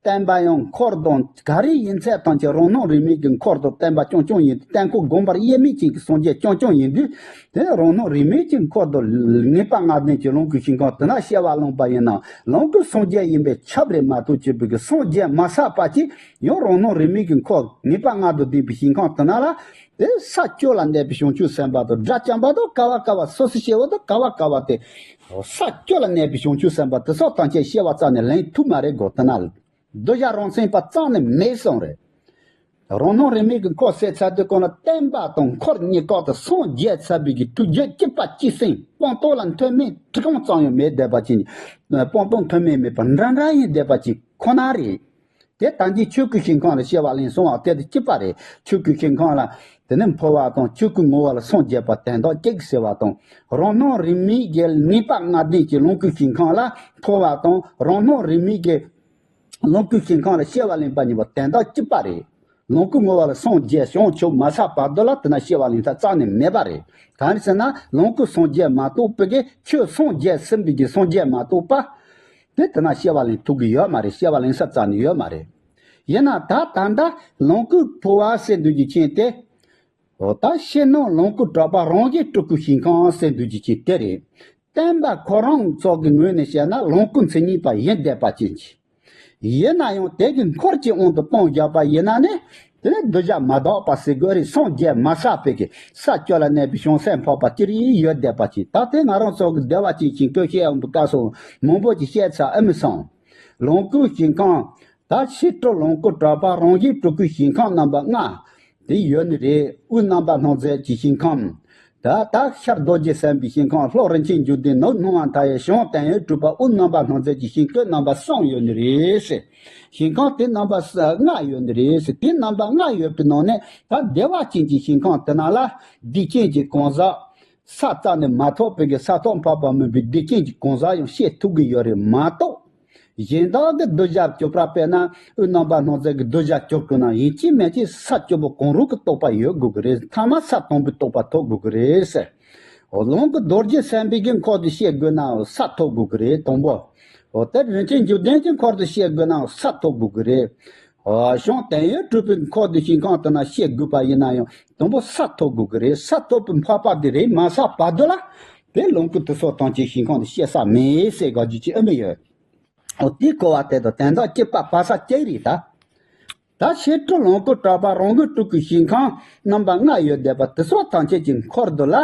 བརྟེན་པ་ཡང་འཁོར་དང་ག་རེ་ཡིན་ཚད་ཐམས་ཅད་རང་སྣང་རིག་མིན་གྱི་འཁོར་དང་བརྟེན་པ་རྐྱང་རྐྱང་ཡིན། བརྟེན་འཁོར་སྒོམ་པར་དབྱེར་མེད་ཅན་གྱི་སངས་རྒྱས་རྐྱང་རྐྱང་ཡིན་དུས། དེ་རང་སྣང་རིག་མིན་གྱི་འཁོར་དང་ངེས་པ་ལྔ་ལྡན་གྱི་ལོངས་སྐུའི་ཞིང་ཁམས་དེ་ན་སྐྱེ་བ་བླངས་པ་ཡིན་ན་ལོངས་སྐུ་སངས་རྒྱས་ཡིན་པས་ཁྱབ་རེད་མ་གཏོགས་ཅིག་པོ་གི་སངས་རྒྱས་མ་བསགས་པ་ཅིག་ཡང་རང་སྣང་རིག་མིན་གྱི་འཁོར་ངེས་པ་ལྔ་དང་ལྡན་པའི་ཞིང་ཁམས་དེ་ན་ལ། དེ་ས་བཅུ་ལ་གནས་པའི་བྱང་ཆུབ་སེམས་དཔའ་དང་དགྲ་བཅོམ་པ་དང་ག་བ་ག་བ་སོ་སོ་སྐྱེ་བོ་དང་ག་བ་ག་བ་དེ། ས་བཅུ་ལ་གནས་པའི་བྱང་ཆུབ་སེམས་དཔའ་དེ་སོགས་ཐམས་ཅད་སྐྱེ་བ་རྩ་ནས་ལེན་ཐུབ་མ་རེད་གོ། དེ་ན་ལ། གདུལ་བྱ་རང་མཚན་པ་རྩ་ནས་མེད་སོང་རེད། རང་སྣང་རིག་མིན་གྱི་འཁོར་ཟེར་ཚར་དུས་གོང་ལ་བརྟེན་པ་དང་འཁོར་གཉིས་ཀ་དང་སངས་རྒྱས་ཚར་བའི་གི་ཐུགས་རྒྱུད་གཅིག་པ་གཅིག་སེང་སྤངས་རྟོགས་ལ་མཐུ་མེད་གྲི་གུམ་ཙམ་ཡང་མེད་བསྡད་པ་ཅིག་སྤངས་རྟོགས་མཐུ་མེད་མེད་པ་འདྲ་འདྲ་ཡིན་བསྡད་པ་ཅིག་ཁོ་ན་རེད། དེ་ད་གིན་ཆོས་སྐུའི་ཞིང་ཁམས་ལ་སྐྱེ་བ་ལེན་སོང་བ་དེ་དང་གཅིག་པ་རེད། ཆོས་སྐུའི་ཞིང་ཁམས་ལ་དེ་ནས་འཕོ་བ་དང་ཆོས་སྐུའི་ངོ་བོ་ལ་སངས་རྒྱས་པ་དོན་དག་གཅིག་ཟེར་བ་དང་། རང་སྣང་རིག་མིན་གྱི་ངེས་པ་ལྔ་ལྡན་གྱི་ལོངས་སྐུའི་ཞིང་ཁམས་ལ་འཕོ་བ་དང་རང་སྣང་རིག་མིན་གྱི་ལོངས་སྐུའི་ཞིང་ཁམས་ལ་སྐྱེ་བ་ལེན་པ་གཉིས་པོ་དོན་དག་གཅིག་པ་རེད། ལོངས་སྐུའི་ངོ་བོ་ལ་སངས་རྒྱས་བྱང་ཆུབ་མ་བསགས་བར་དུ་ལ་དེ་ན་སྐྱེ་བ་ལེན་ཐབས་རྩ་ནས་མེད་པ་རེད། གང་ཡིན་ཟེར་ན་ལོངས་སྐུ་སངས་རྒྱས་མ་གཏོགས་པའི་གི་ཆོས་སངས་རྒྱས་ཟིན་པའི་གི་སངས་རྒྱས་མ་གཏོགས་པ། དེ་དེ་ན་སྐྱེ་བ་ལེན་ཐུབ་ཀྱི་ཡོད་མ་རེད། སྐྱེ་བ་ལེན་ས་རྩ་ནས་ཡོད་མ་རེད། ཡིན་ན་ད་ད་ལྟ་ལོངས་སྐུའི་འཕོ་བ་ཟེར་འདུག་རྒྱུ་ཅན་དེ། འོ་ད་ཕྱི་ནང་ལོངས་སྐུ་གྲགས་པ་རང་བཞིན་སྤྲུལ་སྐུའི་ཞིང་ཁམས་ཟེར་འདུག་རྒྱུ་ཅན་དེ་རེད། བསྟན་པ་ཁོ་རང་ཚོ་གི་ངོས་ནས་བཤད་ན་ལོངས་སྐུ་མཚན་ཉིད་པ་ཡིན་བསྡད་པ་ཅན་གྱི། ཡིན་ན་ཡང་དེ་གི་འཁོར་གྱི་དབང་དུ་བཏང་བཞག་པ་ཡིན་ན་ནི། དེ་ནི་གདུལ་བྱ་མ་དག་པ་ཟེར་དགོས་རེད། སངས་རྒྱས་མ་བསགས་པའི་གི་ས་བཅུ་ལ་གནས་པའི་བྱང་སེམས་འཕགས་པ་ཅི་རིགས་ཡོད་བསྡད་པ་ཅིག་ད་དེ་ང་རང་ཚོ་གི་བདེ་བ་ཅན་ཞིག་སྐྱོ་ཤས་ཡོང་བའི་སྐབས་སུ་མང་པོ་ཅིག་བཤད་ཚར་ཨེ་མི་སོང་། ལོངས་སྐུའི་ཞིང་ཁམས། ད་ཕྱི་སྤྲུལ་ལོངས་སྐུ་གྲགས་པ་རང་བཞིན་སྤྲུལ་སྐུའི་ཞིང་ཁམས་རྣམ་པ་ལྔ། དེ་ཡོད་ནི་རེད། དབུས་རྣམ་པར་སྣང་མཛད་ཀྱི་ཞིང་ཁམས། ད་ད་ཤར་རྡོ་རྗེ་སེམས་དཔའི་ཞིང་ཁམས། ལྷོ་རིན་ཆེན་འབྱུང་ལྡན། ནུབ་སྣང་བ་མཐའ་ཡས། བྱང་དོན་ཡོད་གྲུབ་པ། དབུས་རྣམ་པར་སྣང་མཛད་ཀྱི་ཞིང་བཀོད་རྣམ་པ་གསུམ་ཡོད་ནི་རེད་ཟེར། ཞིང་ཁམས་དེ་རྣམ་པ་ལྔ་ཡོད་ནི་རེད་ཟེར། དེ་རྣམ་པ་ལྔ་ཡོད་པའི་ནང་ནས་ད་བདེ་བ་ཅན་གྱི་ཞིང་ཁམས་དེ་ན་ལ་སྡིག་ཅན་གྱི་གང་ཟག་ས་རྩ་ནས་མ་ཐོབ་པའི་གི་ས་ཐོབ་འཕགས་པ་མིན་པའི་སྡིག་ཅན་གྱི་གང་ཟག་ཡང་སྐྱེ་ཐུབ་ཀྱི་ཡོད་རེད་མ་གཏོགས། གཞན་དག་གི་གདུལ་བྱ་སྤྱོད་པ་དཔེར་ན་དབུས་རྣམ་པར་སྣང་མཛད་ཀྱི་གདུལ་བྱ་སྤྱོད་དགོས་ན་ཡིན་གཅིག་མིན་གཅིག་ས་བཅུ་པོ་གང་རུང་གི་རྟོགས་པ་ཡོད་དགོས་ཀྱི་རེད། ཐ་མ་ས་དང་པོའི་རྟོགས་པ་ཐོབ་དགོས་ཀྱི་རེད་ཟེར། འོ་ལོངས་སྐུ་རྡོ་རྗེ་སེམས་དཔའི་གི་འཁོར་དུ་སྐྱེ་དགོས་ན་ས་ཐོབ་དགོས་ཀྱི་རེད་དང་པོ། འོ་དེ་རིན་ཆེན་འབྱུང་ལྡན་གྱི་འཁོར་དུ་སྐྱེ་དགོས་ན་ས་ཐོབ་དགོས་ཀྱི་རེད། འོ་བྱང་དོན་ཡོད་གྲུབ་པའི་འཁོར་དུ་ཞིང་ཁམས་དེ་ན་སྐྱེ་དགོས་པ་ཡིན་ན་ཡང་དང་པོ་ས་ཐོབ་དགོས་ཀྱི་རེད། ས་ཐོབ་པའི་འཕགས་པ་དེ་རེད་མ་བསགས་བར་དུ་ལ། དེ་ལོངས་སྐུ་དེ་སོགས་ཐམས་ཅད་ཞིང་ཁམས་དུ་སྐྱེ་ས་མེད་ཟེར་དགོས་རྒྱུ་ཅིག་ཨེ་མི་ཡོད། འོ་དེའི་གོ་བ་དེ་དང་དོན་དག་གཅིག་པ་བར་ས་གཅིག་རེད་ད། ད་ཕྱི་སྤྲུལ་ལོངས་སྐུ་གྲགས་པ་རང་བཞིན་སྤྲུལ་སྐུའི་ཞིང་ཁམས་རྣམ་པ་ལྔ་ཡོད་བསྡད་པ་དེ་སོགས་ཐམས་ཅད་ཀྱི་འཁོར་དུ་ལ།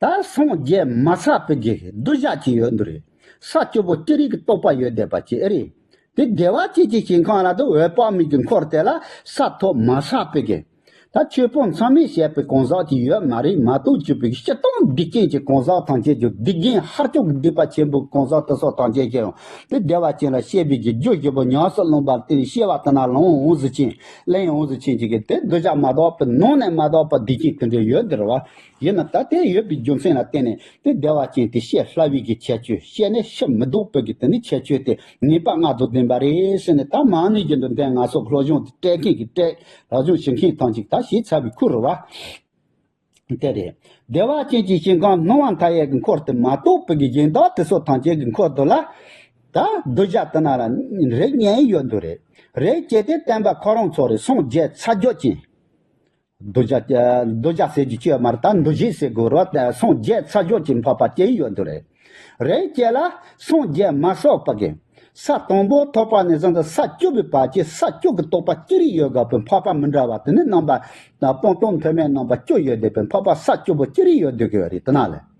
ད་སངས་རྒྱས་མ་བསགས་པའི་གི་གདུལ་བྱ་ཅིག་ཡོད་འདུག་རེད། ས་བཅུ་པོ་ཅི་རིགས་ཀྱི་རྟོགས་པ་ཡོད་བསྡད་པ་ཅིག་ཨེ་རེད། དེ་བདེ་བ་ཅན་གྱི་ཞིང་ཁམས་ལ་དུ་འོད་དཔག་མེད་ཀྱི་འཁོར་དེ་ལ་ས་ཐོབ་མ་བསགས་པའི་གི། ད་ཆོས་སྤོང་མཚམས་མེད་བྱས་པའི་གང་ཟག་ཅིག་ཡོད་མ་རེད་མ་གཏོགས་གྱུར་པའི་སྤྱིར་བཏང་སྡིག་ཅན་གྱི་གང་ཟག་ཐམས་ཅད་ཀྱི་སྡིག་རྒན་ཧར་ཅོག་གི་སྡིག་པ་ཆེན་པོའི་གང་ཟག་དེ་སོགས་ཐམས་ཅད་ཀྱང་དེ་བདེ་བ་ཅན་ལ་སྐྱེ་བའི་གི་རྒྱུ་བཞི་པོ་ཉམས་སུ་བླངས་པ་དེ་ནི་སྐྱེ་བ་དེ་ན་ལོངས་འོང་ཟེར་ཅིང་ལེན་འོང་ཟེར་ཅིང་གཅིག་གི་དེ་གདུལ་བྱ་མ་དག་པའི་ནང་ནས་མ་དག་པ་སྡིག་ཅན་དེ་འདྲ་ཡོད་འདིར་བ། ཡིན་ན་ད་དེ་ཡོད་པའི་རྒྱུ་མཚན་ལ་བརྟེན་ནས་དེ་བདེ་བ་ཅན་དེ་སྐྱེ་སླ་བའི་གི་ཁྱད་ཆོས་སྐྱེ་ནས་ཤི་མི་ལྡོག་པའི་གི་དེ་ནི་ཁྱད་ཆོས་དེ་ངེས་པ་ལྔ་དང་ལྡན་པ་རེད་ཟེར་ནས་ད་མང་ནས་རྒྱུན་དུ་འདས་ང་སོགས་སློབ་སྦྱོང་དེ་སྤྲད་མཁན་གྱི་སྤྲད་སློབ་སྦྱོང་བྱེད་མཁན་ཐམས་ཅད་ད་ཞིག་ཚར་བའི་ཁུལ་རེད་བ། དེ་རེད། བདེ་བ་ཅན་གྱི་ཞིང་ཁམས་སྣང་བ་མཐའ་ཡས་ཀྱི་འཁོར་དེ་མ་གཏོགས་པའི་གི་གཞན་དག་དེ་སོགས་ཐམས་ཅད་ཀྱི་འཁོར་དུ་ལ། ད་གདུལ་བྱ་དེ་ན་ལ་རིགས་གཉིས་ཡོད་འདུག་རེད། རིགས་གཅིག་དེ་བསྟན་པ་ཁོ་རང་ཚོ་རེད། སངས་རྒྱས་ཚ་རྒྱུད་ཅན། གདུལ་བྱ་གདུལ་བྱ་ཟེར་རྒྱུ་ཅི་ཡོད་མ་རེད། ད་འདུ་བྱེད་ཟེར་དགོས་རེད་བ། སངས་རྒྱས་ཚ་རྒྱུད་ཅན་འཕགས་པ་སྐྱེ་ཡི་ཡོད་འདུག་རེད། རིགས་གཅིག་ལ་སངས་རྒྱས་མ་བསགས་པ་གི་ས་དང་པོ་ཐོབ་པ་ནས་བཟུང་སྟེ་ས་བཅུ་པའི་བར་གྱི་ས་བཅུ་གི་རྟོགས་པ་ཅི་རིགས་ཡོད་དགོས་པའི་འཕགས་པ་མི་འདྲ་བ་དེ་ནི་རྣམ་པ་སྤངས་རྟོགས་མཐུ་མེད་རྣམ་པ་བཅུ་ཡོད་བསྡད་པའི་འཕགས་པ་ས་བཅུ་པོ་ཅི་རིགས་ཡོད་བསྡད་ཀྱི་ཡོད་རེད་དེ་ན་ལས།